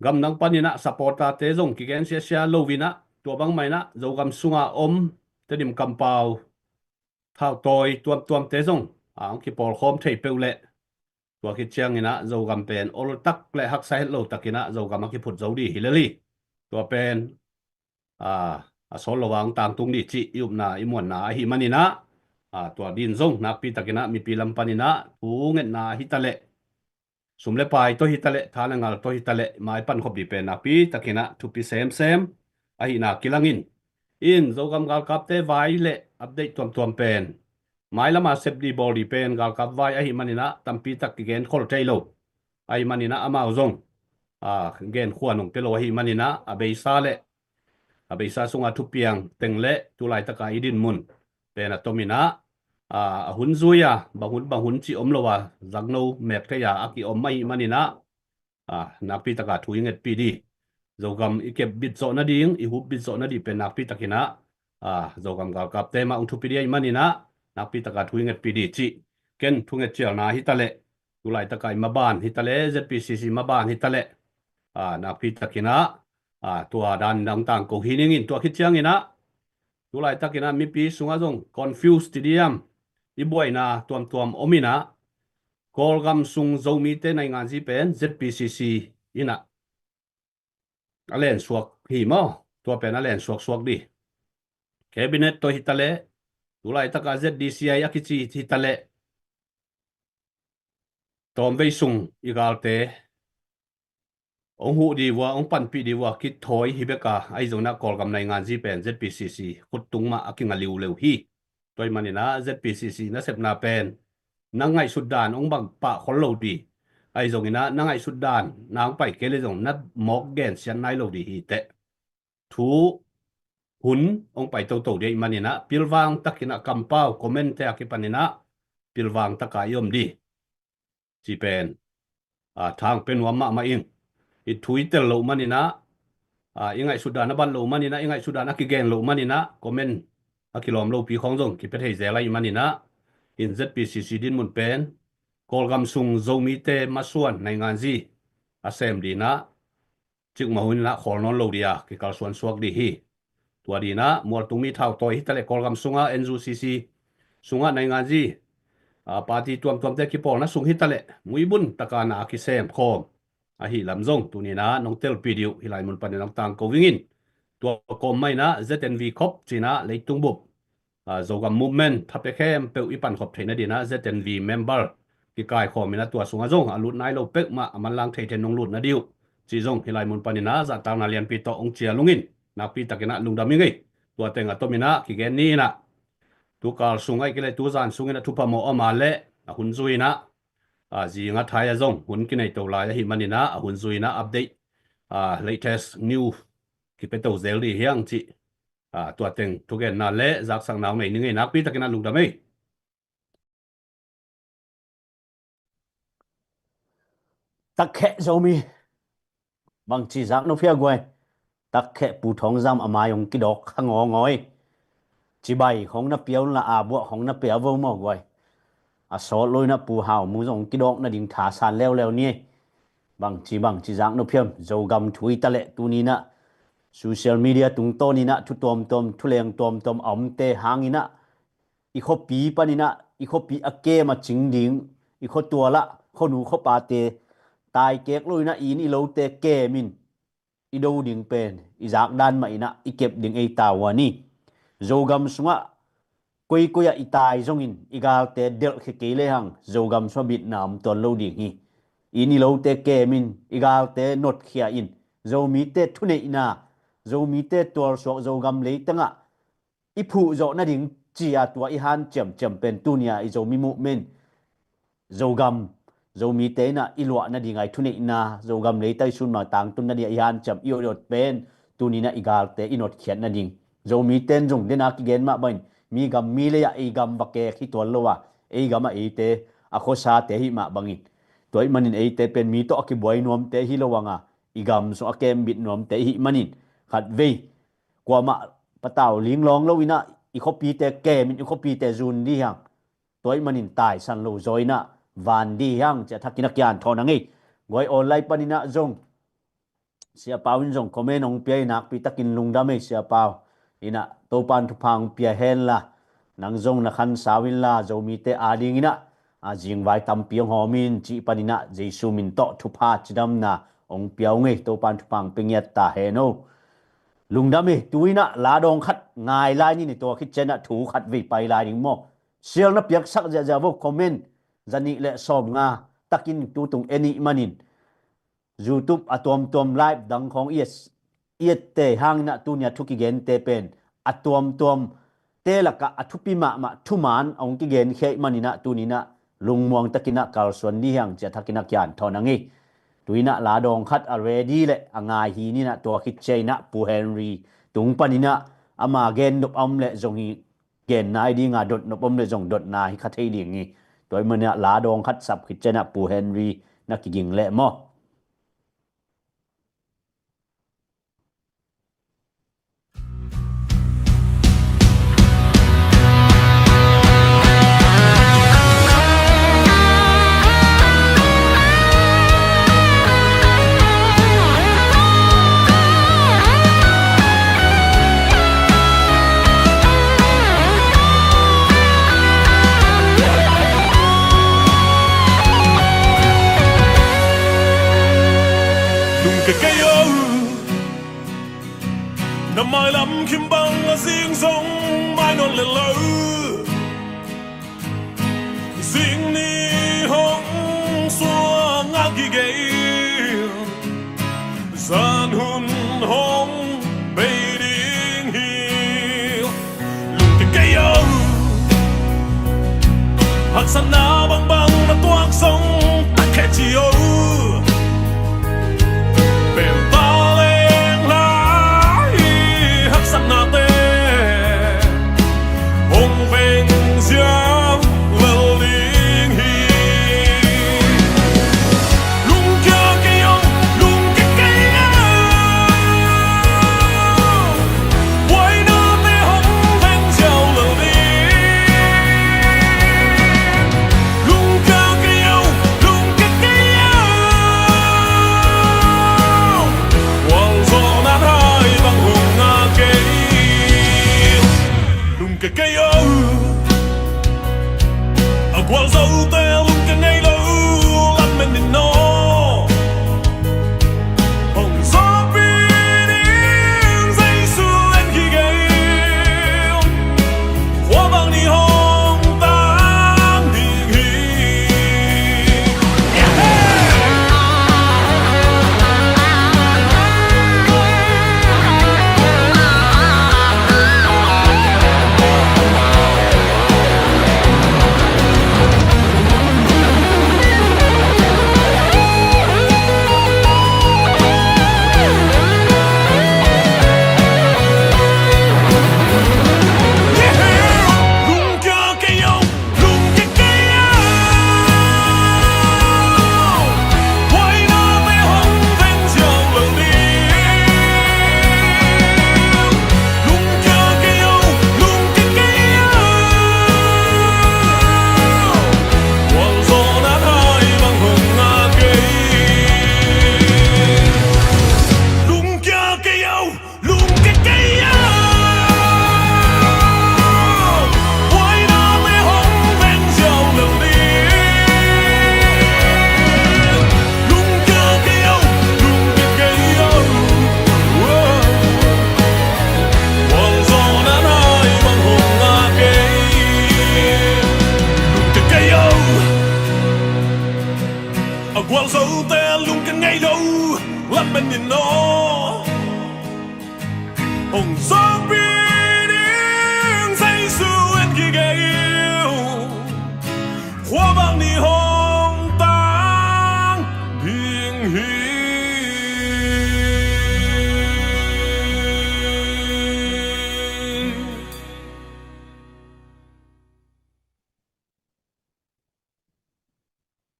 gamdang paninah supporter-te zong kigensiasia loinah tua bangmah inah Zogam sunga om Tedim kampau thautawi tuamtuamte zong a hong kipawlkhawm thei peuh leh tua khit cianginah Zogam pen oltak le haksa het lo takinah Zogam a kiphut zo di hi lel hi. Tua pen a a sawl lo a hong tangtung di cih i upna i muanna ahi maninah a tua din zong nakpi takinah mipi lam paninah thu ngetna hitaleh sum le pai tawh hitaleh tha le ngal tawh hitaleh mai pankhop di pen nakpi takinah thupi semsem ahina kilangin. In Zogam galkapte vai le update tuamtuam pen mailama sep di bawl di pen galkap vai ahi maninah tampi tak kigen khol thei lo ahi maninah amau zong a gen khua nong pia lo ahi maninah a beisa le a beisa sunga thupiang teng le tulaitaka i dinmun pen a tominah a a hun zui a bang hun bang hun cih om lo a zakno mek thei a a kiom ahi maninah a nakpi taka thu i ngetpih di. Zogam i kep bit zawh nading, i hup bit zawh nadih pen nakpi takinah a Zogam galkapte mah hong thupi di ahi maninah nakpi taka thu i ngetpih di cih ken thunget cialna hitaleh tulaitaka i maban hitaleh Z P C C maban hitaleh a nakpi takinah a tua dan dang tangko hi ningin tua khit cianginah tulaitakinah mipi sungah zong confuse ti diam i buaina tuamtuam ominah Kawlgam sung Zomite nainganzi pen Z P C C inah a lensuak hi maw? Tua pen a lensuaksuak di. Cabinet tawh hitaleh tulaitaka Z D C I a kici hitaleh tawmvei sung i galte hong huh di vua hong panpih di vua kithawi hi beka ahi zonginah Kawlgam nainganzi pen Z P C C khuttung mah a kinga liuleu hi. Tua i maninah Z P C C nasepna pen na ngaihsut dan hong bang pah khol lo di ahi zonginah na ngaihsut dan na hong pai kei le zong na mawk gensiat nai lo di hi teh. Thu hun hong pai toto di ahi maninah pilvang takinah kampau comment te a kipaninah pilvang taka i om di. Ci pen a, thang pe nuam mahmah ing. I thu i tel loh maninah, a, i ngaihsutdan a bat loh maninah, i ngaihsutdan a kigen loh maninah comment a kilawm lopi khawng zong kipia thei zel ahih maninah, in Z P C C dinmun pen Kawlgam sung Zomite masuan nainganzi a sem dinah cikmah huninah khawl nawn lo dia kikalsuan suak dih hi. Tua dinah mualtung mi thautawi hitaleh Kawlgam sungah N U C C sungah nainganzi, a, party tuamtuamte kipawlna sung hitaleh muibun takana a kisem khawm ahi lam zong tuninah nong telpi dih uh hih lai mun panin nong tangko vingin, tua kawm mah inah Z N V khop cinah leitung bup, a, Zogam movement thapia khempeuh i pankhop theihna dinah Z N V member kikaikhawm inah tua sungah zong a lut nai lo peuhmah a manlang theithei nong lut nadih uh cih zong hih lai mun paninah zahtakna lianpi tawh hong cial ungin nakpi takinah lungdam ing ei. Tua teng a tominah kigen ni inah tukal sung ahih kei leh tuzan sunginah thupha mawh a om a leh a hun zui inah, a, zinga thai a zong hun kinei to lai ahih maninah a hun zui inah update, a, latest news kipia to zel dih hiang cih, a, tua teng thugenna le zaksakna hong nei ning ei. Nakpi takinah lungdam ei. Takkheh Zomi. Bangci zak nop hia guai. Takkheh Pu Thawng Zam a mai hong kidawk kha ngawngaw ei. Cibai khawng na pia un la, a buah khawng na pia vo maw guai. A sawt lo inah Pu Hau Mung zong hong kidawk nading thasan leuleu ni ei. Bangci bangci zak nop hiam, Zogam thu hitaleh tuninah social media tungtawn inah thu tuamtuam, thu leng tuamtuam a omte hang inah i khuapi paninah i khuapi a kem a cing ding, i khuatualah khuanu khuapate taikek lo inah i inn i lote kem in i do ding pen i zakdan mah inah i kep ding ei ta uh a ni. Zogam sungah koikoi ah i tai zongin i galte delhkhia kei lehang Zogam sungah bitna om tuan lo ding hi. I inn i lote kem in i galte notkhia in Zomite thuneihna, Zomite tualsuak Zogam leitangah i phuh zawh nading ci-a tua i hanciamciam pen tunia i Zomi movement, Zogam, Zomite inah i luah nadinga i thuneihna, Zogam leitang i sunmang tangtun nadinga i hanciam i awt pen tuninah i galte i notkhiat nading. Zomite in zong dena kigen mah bangin mi gam mi lei-ah ei gam va kek hi tuan lo a, ei gamah eite a khuasate ahih mah bangin, tua ahih manin eite pen mi tawh a kibuai nuamte hi lo anga, i gam sung a kembit nuamte ihih manin khatvei kuamah patau linglawng lo inah i khuapite kem in i khuapite zun dih hiang. Tua ahih manin taisan lo zaw inah van dih hiang ci-a thakin a kian thawn a ngei. Guai online paninah zong Sia Pau in zong comment hong pia hi, nakpi takin lungdam ei Sia Pau. Inah Topan thupha hong pia henla, nang zong na khansau inla Zomite adinginah a zingvai tampi hong hawm in cih paninah Jesu min tawh thupha cidamna hong pia ung ei. Topan thupha hong pia ngiat ta hen o. Lungdam ei. Tu inah la dawng khat ngai lai ni ni, tua khit cianah thu khat vei pai lai ding maw. Sial na piaksak ziahziah vo, comment zanih le sawmnga takin tutung en ih manin YouTube a tuamtuam live dang khawng i et, i ette hanginah tunia thu kigente pen a tuamtuam te lakah a thupi mahmah thuman a hong kigenkhia ih maninah tuninah lungmuang takinah kalsuan ni hiang ci-a thakinah kian thawn a ngei. Tuinah la dawng khat a ready le a ngai hi ninah tua khit ciainah Pu Henry tung paninah ama gen nop a om le zong hi gen nai dinga dot nop om le zong dotna hi kha thei ding hi. Tua ih maninah la dawng khat sap khit cianah Pu Henry na kiging leh maw. Lungke kei o, na mailam khimbang a zing zong mai nawn le lo. Zing ni hong suang a gigei, zan hun hong bei ding hi. Lungke kei o, haksatna bangbang na tuak zong takkheh ci o. Pempa leng lai haksatnate hong veng ziau lel ding hi. Lung Kei kei o, a gualzote lung ka ngei lo, lam men in no. Hong zapi ding Jesu en ki gei, khua bang ni hong tang ding hi. Lungkia kei au, lungkia kei au. Huai nate hong veng ziau lo ding. Lungkia kei au, lungkia kei au. Huai zawna nai bang hong ngak kei. Lungkia kei au. A gualzote lungkia ngei lo, lam men in no. Hong zapi ding Jesu en ki gei, khua bang ni hong tang ding hi.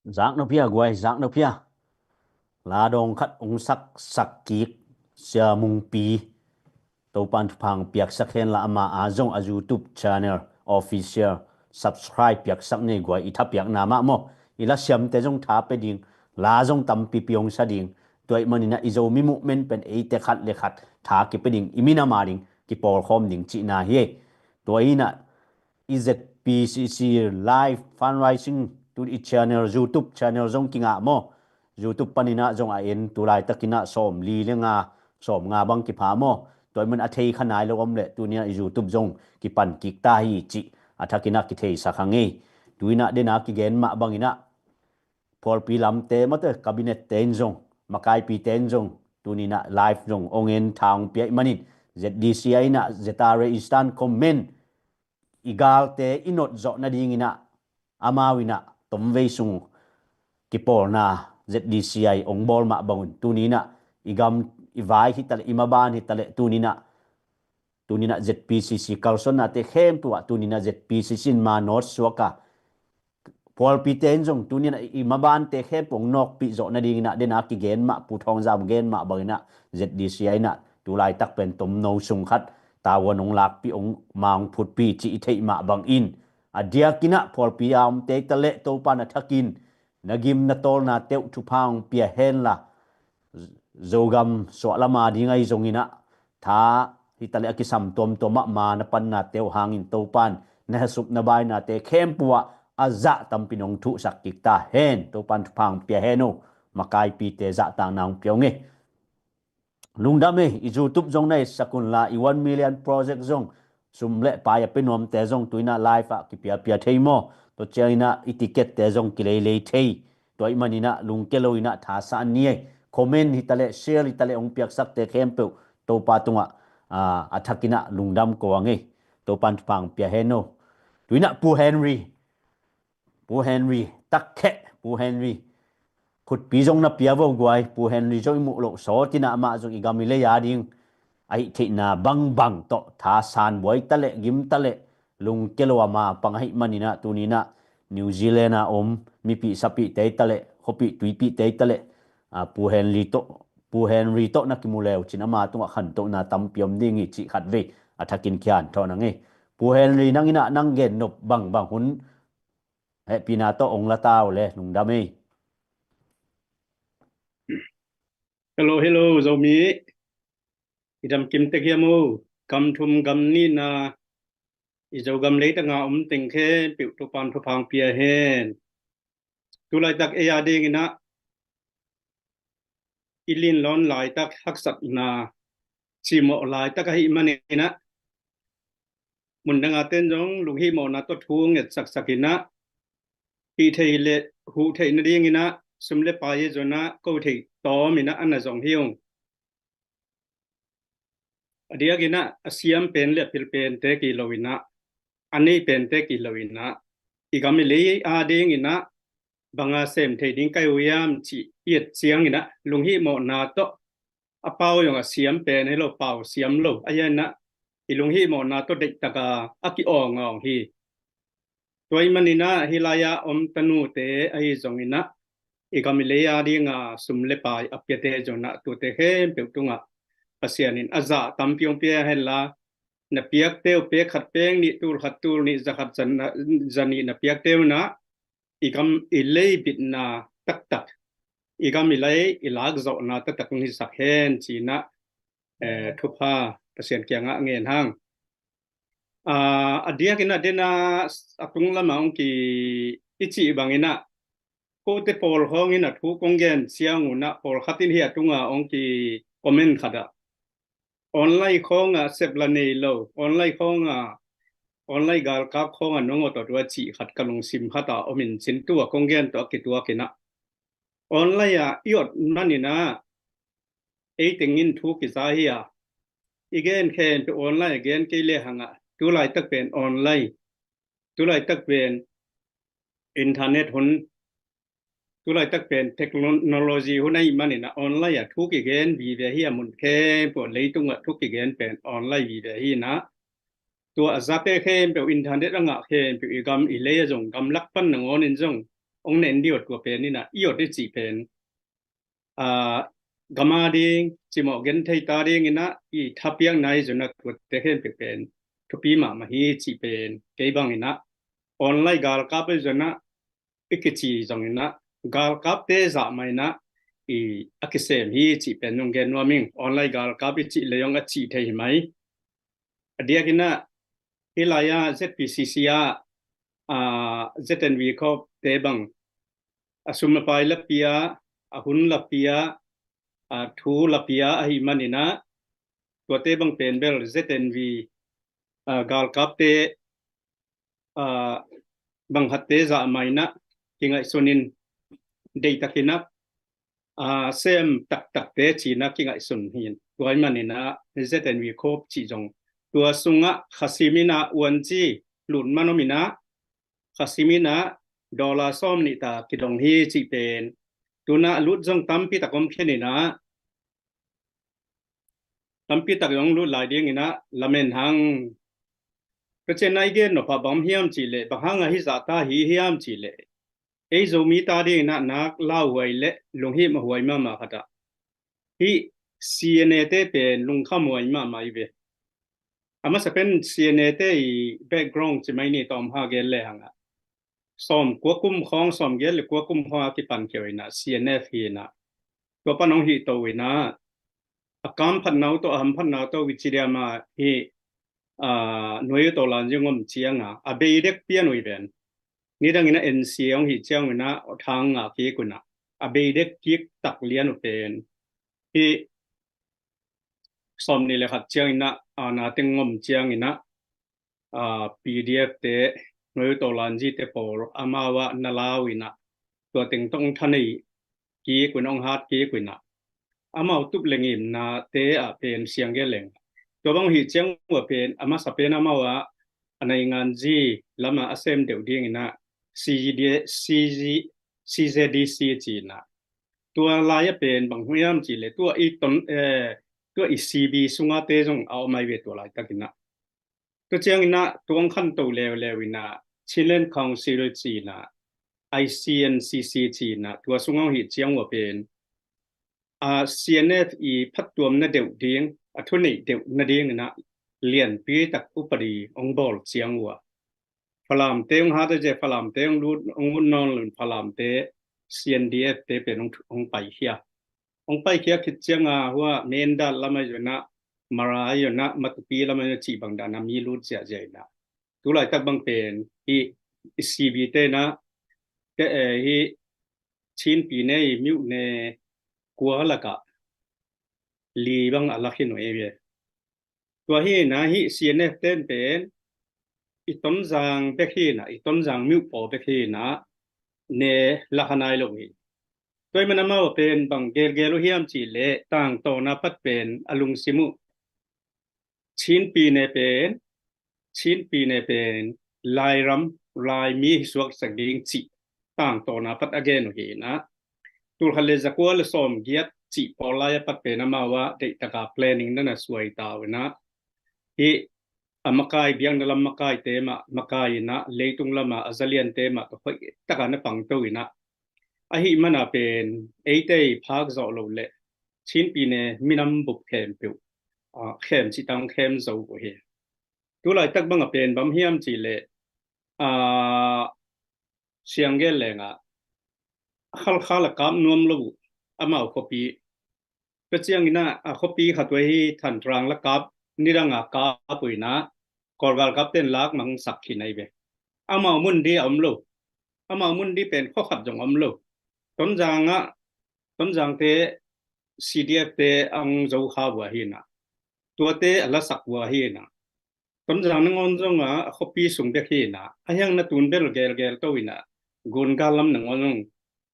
Zak na pia guai, zak na pia. La dawng khat hong sak, sak kik, Sia Mungpi. Topan thupha piaksak hen la, ama a zong a YouTube channel official subscribe piaksak ni guai, i thapiakna mah maw. I la siamte zong tha pe ding, la zong tampipi hong sa ding. Tua ahih manin ah i Zomi movement pen eite khat le khat tha kipe ding, i minam a ding kipawlkhawm ding cihna hi. Tua hi in ah i Z P C C live fundraising tu i channel, YouTube channel zong kingah maw. YouTube panin ah zong a en, tu laitakin ah sawmli le nga, sawmnga bang kipha maw. Tua ahih manin a thei kha nai lo om leh tuni in ah i YouTube zong kipan kik ta hi cih a thakin ah kitheisak hang ei. Tu in ah den a kigen mah bangin ah phualpi lamte mate, cabinet te in zong, makaipite in zong tuni in ah live zong hong en, tha hong pia ahih manin Z D C I in ah, Z R A Eastern Command i galte i not zawh nadingin ah amau in ah tomvei sung kipawlna Z D C I hong bawl mah bangun tuni in ah i gam, i vai hi taleh, i maban hi taleh, tuni in ah, tuni in ah Z P C C kalsuannate khempeuh ah tuni in ah Z P C C in ma nawt suak a, phualpite in zong tuni in ah i mabante khempeuh hong nawkpih zawh nadingin ah den a kigen mah, Pu Thawng Zam gen mah bangin ah Z D C I in ah tu laitak pen tomno sung khat tavuan hong lakpih, hong ma hong phutpih cih i theih mah bangin, a diakin ah phualpi a omte hi taleh Topan a thakin na gim na tawlnate uh thupha hong pia hen la, Zogam suahlam a ding ahi zongin ah tha hi taleh a kisam tuamtuam ah ma na pannate uh hangin Topan na hehsup na bainate khempeuh ah a zah tampi in hong thuhsak kik ta hen. Topan thupha hong pia hen uh. Makaipite zahtakna hong pia ung ei. Lungdam ei. I YouTube zong na etsak un la, i one million project zong sum le pai a pia nuamte zong tu in ah live ah kipiapia thei maw. Tua ciangin ah i ticket-te zong kileilei thei. Tua ahih manin ah lungkia lo in ah thasan ni ei. Comment hi taleh, share hi taleh hong piaksakte khempeuh Topa tungah, ah, a thakin ah lungdam ko ung ei. Topan thupha hong pia hen uh. Tu in ah Pu Henry, Pu Henry, takheh Pu Henry. Khutpi zong na pia vo guai, Pu Henry zong i muh loh sawt in ah amah zong i gam i lei a ding a hih theihna bangbang tawh thasan buai taleh, gim taleh, lungkia lo a ma pang ahih manin ah tuni in ah New Zealand a om mipih sapihte hi taleh, khuapih tuipihte hi taleh, ah, Pu Henry tawh, Pu Henry tawh na kimu le uh cin ama tungah khantohna tampi om ding hi cih khatvei a thakin kihanthawn ung ei. Pu Henry, nang in ah nang gen nop bangbang hun hehpihna tawh hong la ta uh le, lungdam ei. Hello, hello, Zomi. I dam kim tek hiam o? Gam thum gam nihna I Zogam leitanga om teng khempeuh Topan thupha pia hen. Tu laitak ei a dinginah i linlawn laitak haksatna cimawh laitak ahih maninah mundanga ten zong lunghihmawhna tawh thu ngetsaksak inah hih theih le huh theih nadinginah sum le pai e zonah ko theih tawm inah a na zong hi ung. A diakinah a siam pen le a pil pente kilo inah a nei pente kilo inah i gam i lei a dinginah banga sem thei ding kai uh hiam cih i et cianginah lunghihmawhna tawh a pau zong a siam pen hi lo, pau siam lo a hianah i lunghihmawhna tawh deihtaka a ki-awngawng hi. Tua ih maninah hih lai-ah om tanute ahi zonginah i gam i lei a dinga sum le pai a piate zonah tute khempeuh tungah Pasian in a zah tampi hong pia henla, na piakte uh pek khat pek nih, tul khat tul nih, za khat za na, za nih na piakte uh nah i gam i lei bitna taktak, i gam i lei i lakzawhna taktak hong hisak hen cinah eh, thupha Pasian kiangah ngen hang. Ah, a diakinah dena a tung lamah hong ki i cih banginah kote pawl khawngin a thu kong gen ciangunah pawlkhat in hi a tunga hong ki comment khatah online khawngah sep la nei lo, online khawngah online galkap khawngah nong awt awt uh a cih khat ka lungsim khatah om in cin tua kong gen tawh a kituakinah online ah i awt maninah ei tengin thu kiza hi a, i gen khempeuh online a gen kei le hangah tu laitak pen online, tu laitak pen internet hun, tu laitak pen technology hun ahih maninah online ah thu kigen vive hi a, mun khempeuh leitungah thu kigen pen online vive hi inah tua a zate khempeuh internet a ngah khempeuh i gam i lei a zong gamlak pan nangawnin zong hong nen diawt tua pen inah i awt i cih pen ah, gam a ding, cimawh gentheita dinginah i thapiakna i zonah tuate khempeuh pen thupi mahmah hi cih pen kei banginah online galkap i zonah i kici zonginah galkapte zah mah inah i a kisem hi cih pen zong gen nuam ing. Online galkap i cih lei zong a cih thei hi mai. A diakinah hih lai-ah Z P C C ah, ah, Z N V Corp te bang a sum a pai la pia, a hun la pia, a thu la pia ahih maninah tuate bang pen bel Z N V, ah, galkapte, ah, bangkhatte zah mah inah kingaihsunin deihtakinah ah, sem taktakte cinah kingaihsun hi. Tua ahih maninah Z N V Corp cih zong tua sungah Khasim inah uanci lut man om inah Khasim inah dollar sawm nih ta kidong hi cih pen tunah lut zong tampi tak om khin inah tampi tak zong lut lai dinginah lamen hang. Ka cianna i gen nopah bang hiam cihleh, bang hangah hih zahta hi hiam cihleh, ei Zomi ta dinginah nak lauhuai le lunghimawhhuai mahmah khatah hih C N A te pen lungkhamhuai mahmah i ve. A masa pen C N A te i background ci mai ni tawm ha gen le hangah sawm kua kum khawng, sawm giat le kua kum khawng a kipan khia uh inah C N F hi inah tua pan hong hih to uh inah a kam phatna uh tawh a ham phatna uh tawh kici diam a hih, ah, nuai uh tawh lanzi ngom cianga a bei dek pian uh i ven. Nidangin a N C A hong hih ciang uh inah thang ngah kik uh inah a bei dek kik tak lian uh pen hih sawm nih le khat cianginah, ah, na teng ngom cianginah, ah, P D F te, nuai uh tawh lanzi te pawl amau ah na lau inah tua teng tawh hong thanei kik uh inah hong hat kik uh inah amau tup le ngimnate ah pen siang gen leng. Tua bang hih ciang uh a pen a masa pen amau ah a nainganzi lamah a sem deuh dinginah C Z D, C Z, C Z D C cinah tua lai-ah pen bang hiam cihleh tua i ton, eh, tua i C B sungate zong a om ai ve tua laitakinah. Tua cianginah tuang khanto leuleu inah Chinland Council cinah, I C N C C cinah tua sungah hih ciang uh a pen a C N F i phattuamna deuh ding, a thuneih deuh nadinginah lianpi tak upadi hong bawl ciang uh a Falamte hong hat a zia, Falamte hong lut, hong ut nawn lo in Falamte C N D F te pen hong, hong paikhia. Hong paikhia khit cianga hua Mindat lam ahi zonah, Mara ahi zonah, Matupi lam ahi zonah cih bang dana mi lut ziahziah inah. tulaitak bang pen hih CB te in ah, te, eh, hih Chin pyine i myone kua lakah li bang a lak hi nuam hi ve. Tua hi in ah hih CNF ten pen i Tonzang bek hi in ah, i Tonzang myo paw bek hi in ah ne lak a nai lo hi. Tua ahih man amau pen bang gelgel uh hiam cih leh tangtawn a pat pen a lungsim uh Chin pyine pen, Chin pyine pen Lairam, Laimi hi suaksak ding cih tangtawn a pat a gen uh hi in ah, tul khat le zakua le sawmgiat cih pawl lai a pat pen amau ah deihtak a planning na na suai ta uh in ah, hih a makai, biakna lam makaite mah makai in ah, leitung lam a a zaliante mah tawh hoih tak a na pangto in ah, ahih man a pen eite i phak zawh loh leh Chin pyine minam bup khempeuh, ah, khem cih tang khem zo uh hi. Tulaitak bang a pen bang hiam cih leh, ah, siang gen leng ah Khalkha la kap nuam lo uh amau khuapi. Tua ciangin ah a khuapi khat uh hi Thantrang la kap, nidang a kap uh in ah Kawl galkap ten lak mangsak khin ahi ve. Amau mun di a om lo. Amau mun di pen khua khat zong om lo. Tonzang ah, Tonzang te CDF te ang zo kha uh ahi in ah, tuate a lasak uh ahi in ah, Tonzang nangawn zong ah a khuapi sung bek hi in ah, a hiang na tun bel gelgel to in ah, Gungal lam nangawn zong,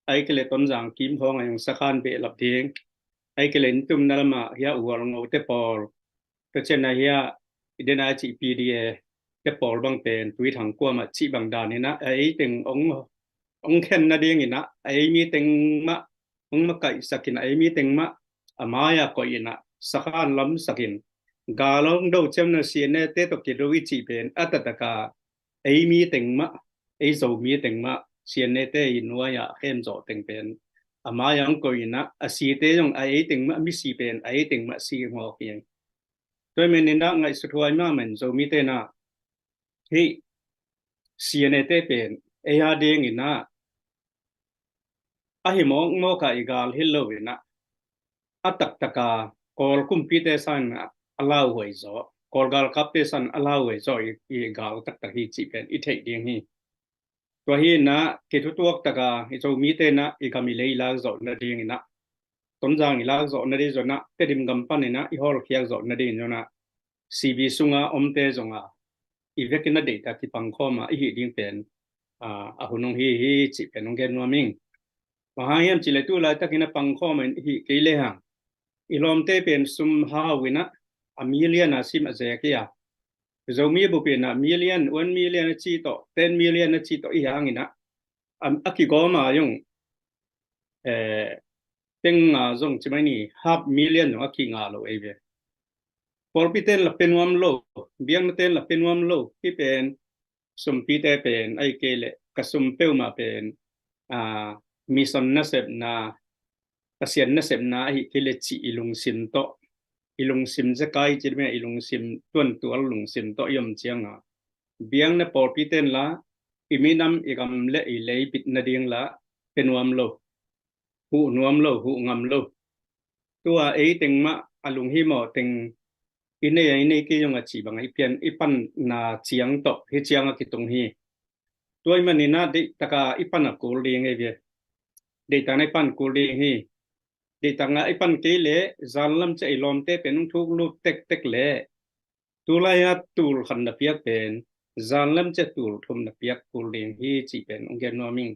ahih kei leh Tonzang kim khawng a hiang sakhan behlap ding, ahih kei leh nitumna lam ah hia Ual Ngo te pawl, tua ciang a hia i den a cih PDA te pawl bang pen Tuithang kuamah cih bang dan in ah a ei teng ong, ong khen nading in ah, a ei mi teng mah ong makaihsak in ah, a ei mi teng mah a mai a koih in ah sakhan lamsak in, gal ong do ciang na CNA te tawh kido i cih pen a taktak a ei mi teng mah, ei Zomi teng mah CNA te i nuai ah khem zawh teng pen a mai a ong koih in ah, a site zong a ei teng mah, misi pen a ei teng mah si ngawk hi. Tua ahih man in ah ngaihsut huai mahmah in Zomite in ah hih CNA te pen ei a ding in ah a hi mawkmawk a i gal hi lo in ah, a taktak a Kawl kumpite sang a lauhuai zaw, Kawl galkapte sang a lauhuai zaw i, i gal taktak hi cih pen i theih ding hi. Tua hi in ah kithutuak tak a i Zomite in ah i gam i lei i lak zawh nading in ah, Tonzang i lak zawh nading zawh in ah, Tedim gam pan in ah i hawlkhiak zawh nading zawh in ah, CB sung a omte zong a i vekin a deihtak kipangkhawm a i hih ding pen, ah, a hun ong hi hi cih pen ong gen nuam ing. Bang hang hiam cih leh tulaitak in a pangkhawm in i hih kei lehang, i lawmte pen sum hau in ah a million a sim a zek hi a, Zomi bup in ah million, one million a ci tawh, ten million a ci tawh i hang in ah, a, a kigawm a zong, eh, teng nga zong ci mai ni, half million zong a kinga lo ei ve. Pawlpi ten la pe nuam lo, biakna ten la pe nuam lo, hih pen sumpite pen, ahih kei leh ka sum peuhmah pen, ah, mission nasepna, Pasian nasepna ahih kei leh cih i lungsim tawh, i lungsim zekai cih mah, i lungsim tuantual lungsim tawh i om ciang a, biakna pawlpi ten la i minam i gam le i lei bit nading la pe nuam lo, huh nuam lo, huh ngam lo. Tua ei teng mah a lunghimawh teng i nei a i nei kei zong a cih bang a i pian i panna ciang tawh hih ciang a kitung hi. Tua ahih man in ah deihtak a i pan a kul ding ei ve. Deihtak in ah i pan kul ding hi. Deihtak in ah i pan kei leh zan lam ciah i lawmte pen ong thuk lut tektek leh, tulai a tul khat na piak pen zan lam ciah tul thum na piak kul ding hi cih pen ong gen nuam ing.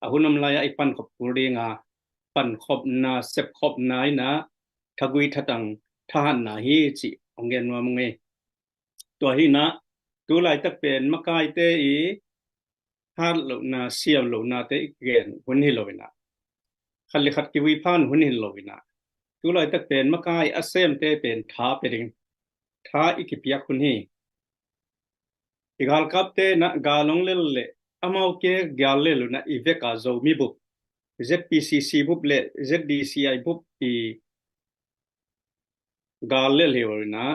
A hun om lai a i pankhop kul ding a, pankhopna, sepkhopna in ah thagui thatang thahatna hi cih ong gen nuam ung ei. Tua hi in ah tulaitak pen makaite i hat lohna, siam lohnate i gen hun hi lo in ah, khat le khat kivui phan hun hi lo in ah, tulaitak pen makai a semte pen tha pe ding, tha i kipiak hun hi. I galkapte in ah gal ong lel leh amau ke gal lel un ah i vek a Zomi bup, ZPCC bup le ZDCI bup i gal lel hi lo in ah,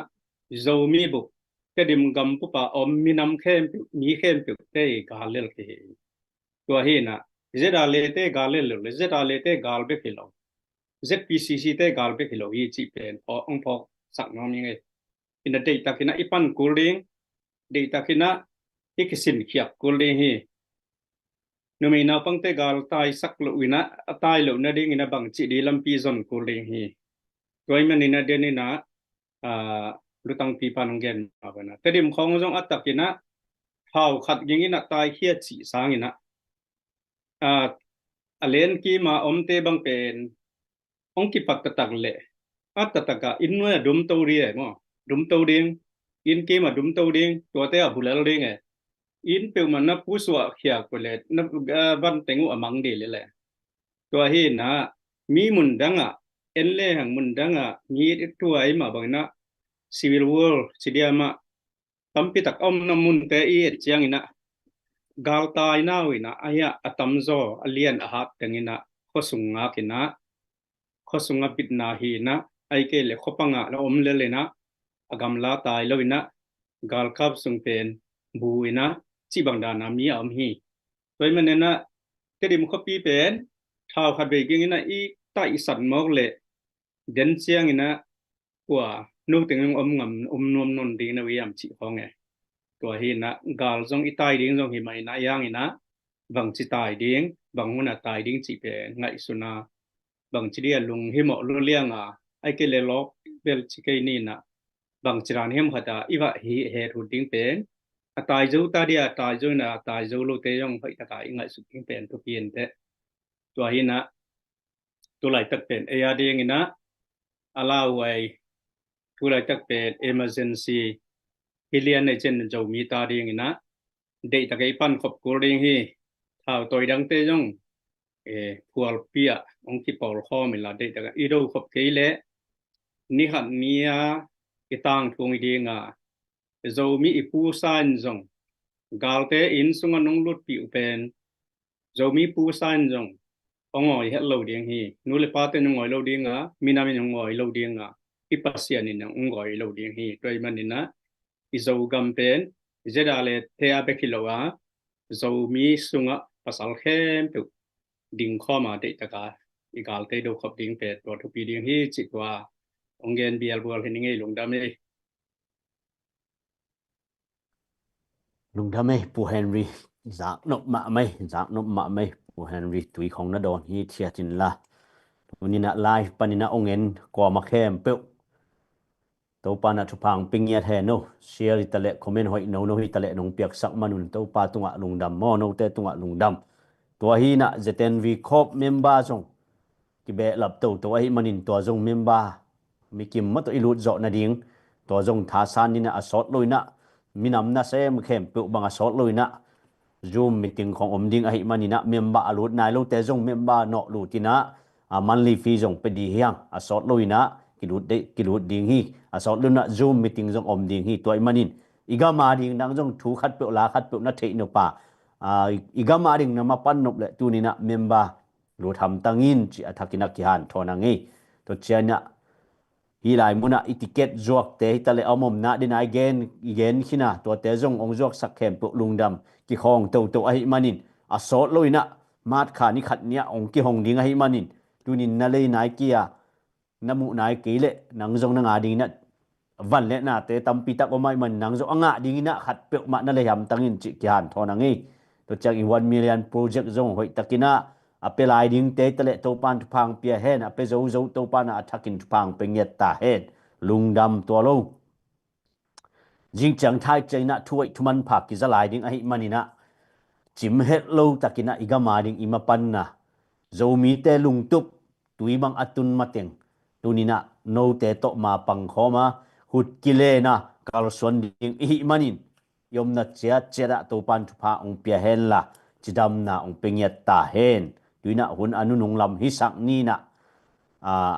Zomi bup, Tedim gam bup a om minam khempeuh, mi khempeuh te i gal lel ki hi. Tua hi in ah ZRA le te gal lel lo le, ZRA le te gal bek hi lo, ZPCC te gal bek hi lo hi cih pen ong phawksak nuam ing ei. In ah deihtak in ah i pan kul ding, deihtak in ah i kisinkhiak kul ding hi. Numei naupangte gal taisak loh inah, a tai loh nading inah bangci di lampi zon kul ding hi. Tua i maninah deninah, aa, lutangpi pan hong gen mah banah Tedim khawng zong a takinah thau khat ging inah taikhia cih sanginah, aa, a len kima omte bang pen hong kipat taktak leh a taktakah inn nuai a dumto ding e maw? Dumto ding, inn kima dumto ding, tuate a bulel ding e. Inn peuhmah na pusuah khiak peuh leh na, aa, van teng uh a mang ding leh leh. Tua hinah mi mundangah, en lehang mundangah mi it tuai mah banginah civil war ci diamah tampitak a omna munte i et cianginah galtaina uh inah a hiah a tamzaw a lian a hat tenginah khuasung ngakinah, khuasung a bitna hinah, aike le khuapangah la om lelinah a gamla tai loinah galkap sung pen bu inah cih bang dana mi a om hi. Tua i maninah Tedim khuapi pen thau khat vei ging inah i taihsan mawk leh den cianginah kua nu teng om ngam om nuam non ding na wiam cih khawng e. Tua hinah gal zong i tai ding zong hi mah inah yanginah bangci tai ding, bang huna tai ding cih pen ngaihsuna, bangci dia lunghimawh lulianga, aike le lawk bel ci kei ninah bangci dan hiam khata i vah hi het hut ding pen a taizo ta dia a taizo inah a taizo lote zong hoihtaka i ngaihsuk ding pen thupi inteh. Tua hinah tulaitak pen ei a dinginah a lauhuai tulaitak pen emergency hi lian nei cin Zomi ta dinginah deihtaka i pan khop kul ding hi. Thau tawi dangte zong, eh, phualpi ah hong kipawl khawm inla deihtaka i do khop kei leh ni khat ni a i tangthung i dinga Zomi i pusa in zong galte inn sungah nong lutpih uh pen Zomi pusa in zong hong ngawi het lo ding hi. Nu le pate in hong ngawi lo dinga, minam in hong ngawi lo dinga, i Pasian in hong ngawi lo ding hi. Tua i maninah i Zogam pen zeda le thea bek hi lo a, Zomi sungah pasal khempeuh ding khawma deihtaka i galte do khop ding pen tua thupi ding hi cih tua hong gen bialbual hi ning ei. Lungdam ei. Lungdam ei Pu Henry. Zaknop mahmah ei, zaknop mahmah ei Pu Henry. Tui khong na dawn hi thiat inla, tuninah live paninah hong en kuama khempeuh Topa na thupha hong pia ngiat hen. No share hitaleh, comment hoih nono hitaleh nong piaksak manun Topa tungah lungdam maw, note tungah lungdam. Tua hinah Z N V Corp member zong kibehlap toto ahih manin tua zong member mikim mah tawh i lut zawh nading tua zong thasan ninah a sawt loinah minam nasem khempeuh bang a sawt loinah Zoom meeting khong om ding ahih maninah member a lut nai lote zong member nawh lutinah a monthly fee zong pe dih hiang a sawt loinah kilut, kilut ding hi. A sawt loinah Zoom meeting zong om ding hi. Tua ahih manin i gam a ding nang zong thu khatpeuh la khatpeuh na theih nop a, i gam a ding na mapan nop leh tuninah member lut hamtang in cih a thakin a kihanthawn a ngei. Tua cianah hih lai munah i ticket zuakte hitaleh a om omna dena i gen, i gen khina tuate zong hong zuaksak khempeuh lungdam kikhawng toto ahih manin a sawt loinah March kha ni khat ni-ah hong kihong ding ahih manin tunin na lei nai kei a na muh nai kei leh nang zong na ngah dinginah van le nate tampi tak om ahih manin nang zong a ngah dinginah khatpeuh mah na lei hamtang in cih kihanthawn a ngei. Tua ciang i one million project zong hoihtakinah a pia lai dingte hitaleh Topan thupha hong pia hen, a pia zozo Topan a thakin thupha hong pia ngiat ta hen. Lungdam tua lo. Zing ciang thai cianginah thu hoih thu manpha kiza lai ding ahih maninah cim het lo takinah i gam a ding i mapanna Zomite lungtup tui bang a tun mateng tuninah note tawh mapang khawma hut kilena kalsuan ding ihih manin i omna ciatciatah Topan thupha hong pia henla cidamna hong pia ngiat ta hen. Tuinah hun a nunung lam hisak ninah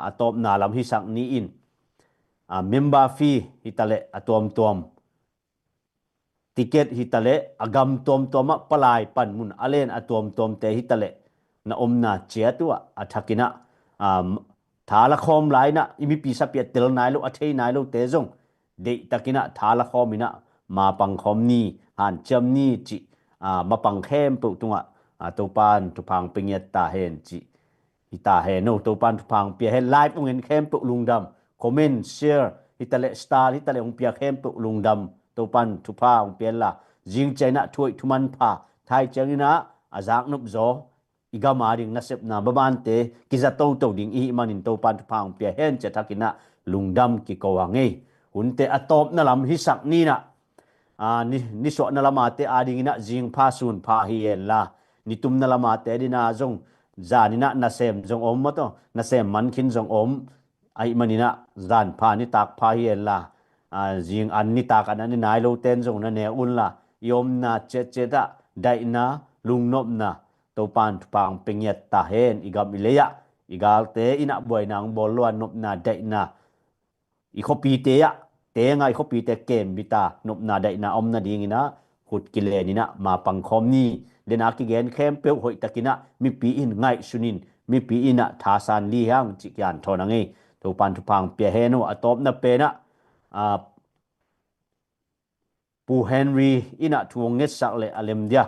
a tawpna lam hisak ni-in member fee hitaleh a tuamtuam ticket hitaleh a gam tuamtuamah palai panmun a len a tuamtuamte hitaleh na omna ciat uhah a thakinah tha la khawm lainah i mipi sapi a tel nai lo a thei nai lote zong deihtakinah tha la khawminah mapang khawm ni, hanciam ni cih mapang khempeuh tungah Topan thupha hong pia ngiat ta hen cih hi ta hen. No Topan thupha hong pia hen. Live hong en khempeuh lungdam. Comment, share hitaleh star hitaleh hong pia khempeuh lungdam. Topan thupha hong pia henla Zing ciang inah thu hoih thu manpha, thai ciang inah a zaknop zaw, i gam a ding nasepna, bamante kiza toto ding i hih manin Topan thupha hong pia hen ci-a thak inah lungdam kiko hang ei. Hunte a tawpna lam hisak ni inah, a, ni, nisuahna lam a te a ding inah zingpha sunpha hi henla, nitumna lam a te ding a zong zan inah nasem zong om maw taw, nasem man khin zong om. Ahih man inah zanpha nitakpha hi henla, a, zing an nitak an a ni nai lo ten zong na ne unla, i omna ciatciat ah daihna, lungnopna, Topan thupha hong pia ngiat ta hen. I gam i lei ah, i galte inah buaina hong bawl lo a, nopna, daihna, i khuapite ah, teng ah i khuapite kembi ta, nopna daihna om nading inah khut kilen inah ma pangkhawm ni. Dena kigen khempeuh hoihtak inah mipi in ngaihsun in, mipi inah thasan li hang cih kian thawn a ngei. Topan thupha hong pia hen aw. A tawpna pen ah, a, Pu Henry inah thu hong ngetsak le a lem dia.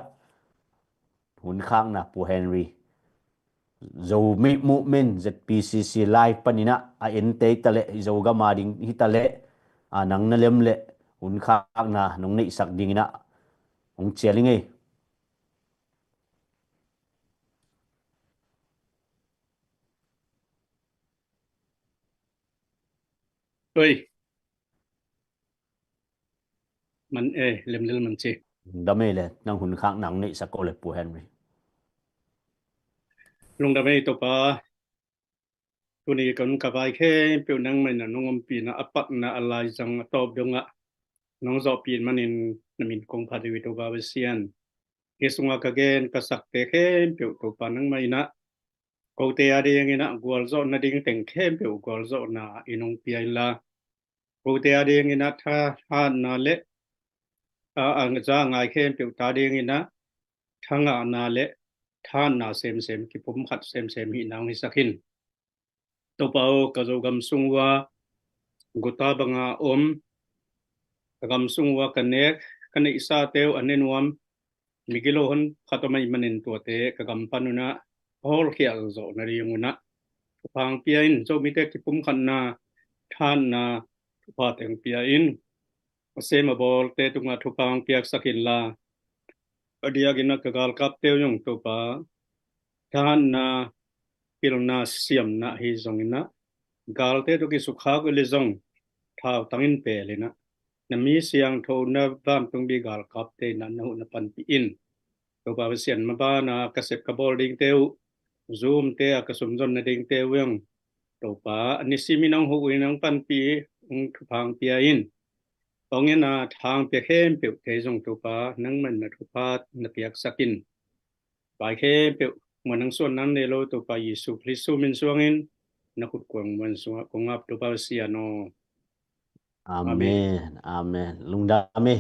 Hun khakna Pu Henry. Zomi Movement, Z P C C Live pan inah a en tei ta leh, i Zogam a ding hi ta leh, a, nang na lem leh hun khakna nong neihsak ding inah hong cial i ngei. Oi. Man e, lemlel man ci. Dam ei le, nang hun khak nang neihsak ko le Pu Henry. Lungdam ei Topa. Tuni ka hun ka vai khempeuh nangmah in a nong ompihna, a pakna, a laizang, a tawp dongah nong zawhpih manin na min kong phat uh hi Topa Pasian. Hih sungah ka gen ka sakte khempeuh Topa nangmah in ah kote a ding in ah gualzawhna ding teng khempeuh gualzawhna in hong pia inla, kote a ding in ah thahatna le, a, a, za ngai khempeuh ta ding in ah thangahna le thahatna semsem, kipumkhat semsem hihna hong hisak in. Topa aw, ka Zogam sung uh a guta banga om, ka gam sung uh a ka nek, ka neihsate uh a nenuam migilo hon khat om ahih manin tuate ka gam pan un ah a hawlkhial zawh nading un ah thupha hong pia in. Zomite kipumkhatna, thahatna, thupha teng pia in. A sem a bawlte tungah thupha hong piaksak inla, a diakin ah ka galkapte uh zong Topa, thahatna, pilna, siamna ahi zongin ah, galte tawh kisukkhak uh leh zong thautang in pel in ah, na mi siangtho, na vantungbi galkapte in ah na huh na panpih in. Topa Pasian, maban a ka sep ka bawl dingte uh, Zoom-te a ka sumzonna dingte uh zong Topa, a nisim in hong huh in hong panpih, hong thupha hong pia in. Hong en a tha hong pia khempeuhte zong Topa, nangmah in na thupha na piaksak in. Vai khempeuh muan hong suan nang nei lo Topa Jesu Khrist min suangin na khut kuang muan sungah kong ap Topa Pasian aw. Amen. Amen. Amen. Lungdam e.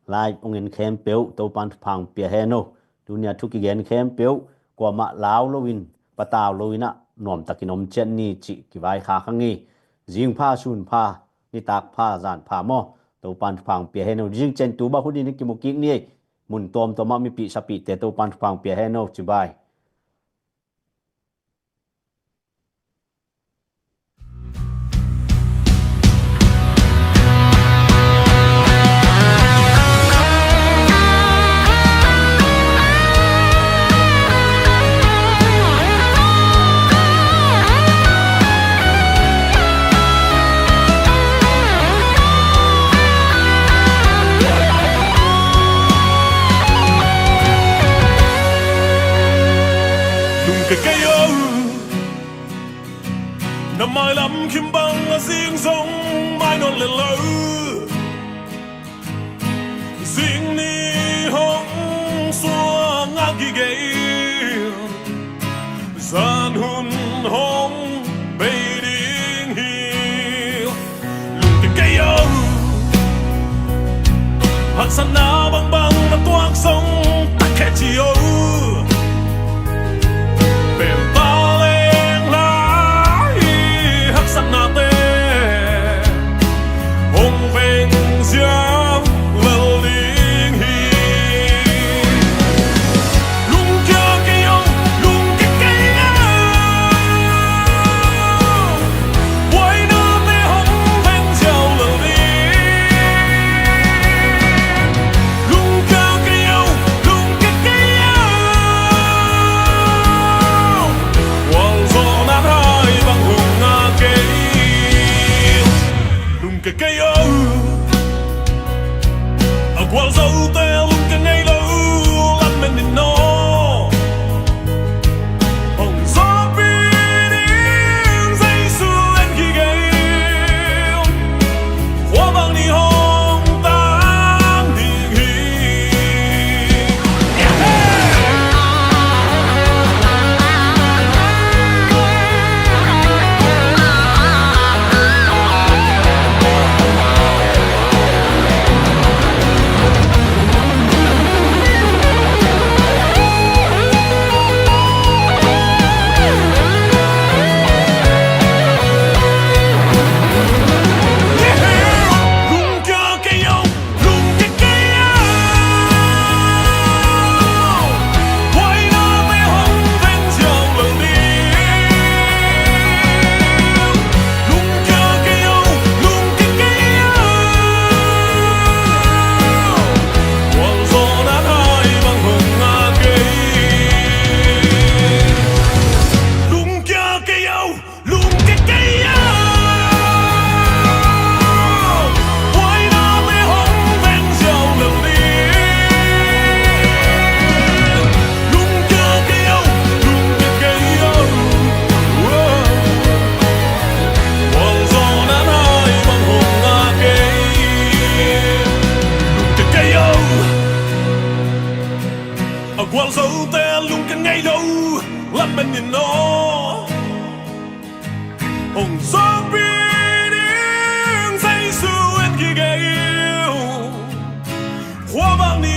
Live hong en khempeuh Topan thupha hong pia hen aw. Tuni a thu kigen khempeuh kuamah lau loin, patau loin ah nuamtakin om ciat ni cih kivaikhak hang hi. Zingpha, sunpha, nitakpha, zanpha maw, Topan thupha hong pia hen aw. Zing ciang tu bah hun in kimu kik ni ei. Mun tuamtuam ah mipih sapihte Topan thupha hong pia hen aw. Cibai. Lungkia kei o. Na mailam khim bang a zing zong mai nawn lel lo. Zing ni hong suang a gige, zan hun hong bei ding hi. Lungkia kei o. Haksatna bangbang na tuak zong tak khe ci o. Pen ta leng lai haksatnate hong veng ziau lel ding hi. Lungkia kei o, lungkia kei o. Buainate hong veng ziau lel ding. Lungkia Zote lungkia ngei lo, lam en in aw. Hong zawhpih ding Jesu en kik ei. Khua bang ni hong tang ding hi. Lungkia kei o, lungkia kei o. Huaina me hong veng ziau lo ding. Lungkia kei o, lungkia kei o. Gualzawhna nai bang hong ngah kei. Lungkia kei o. A gualzote lungkia ngei lo, lam en in aw. Hong zawhpih ding Jesu en kik ei. Khua bang ni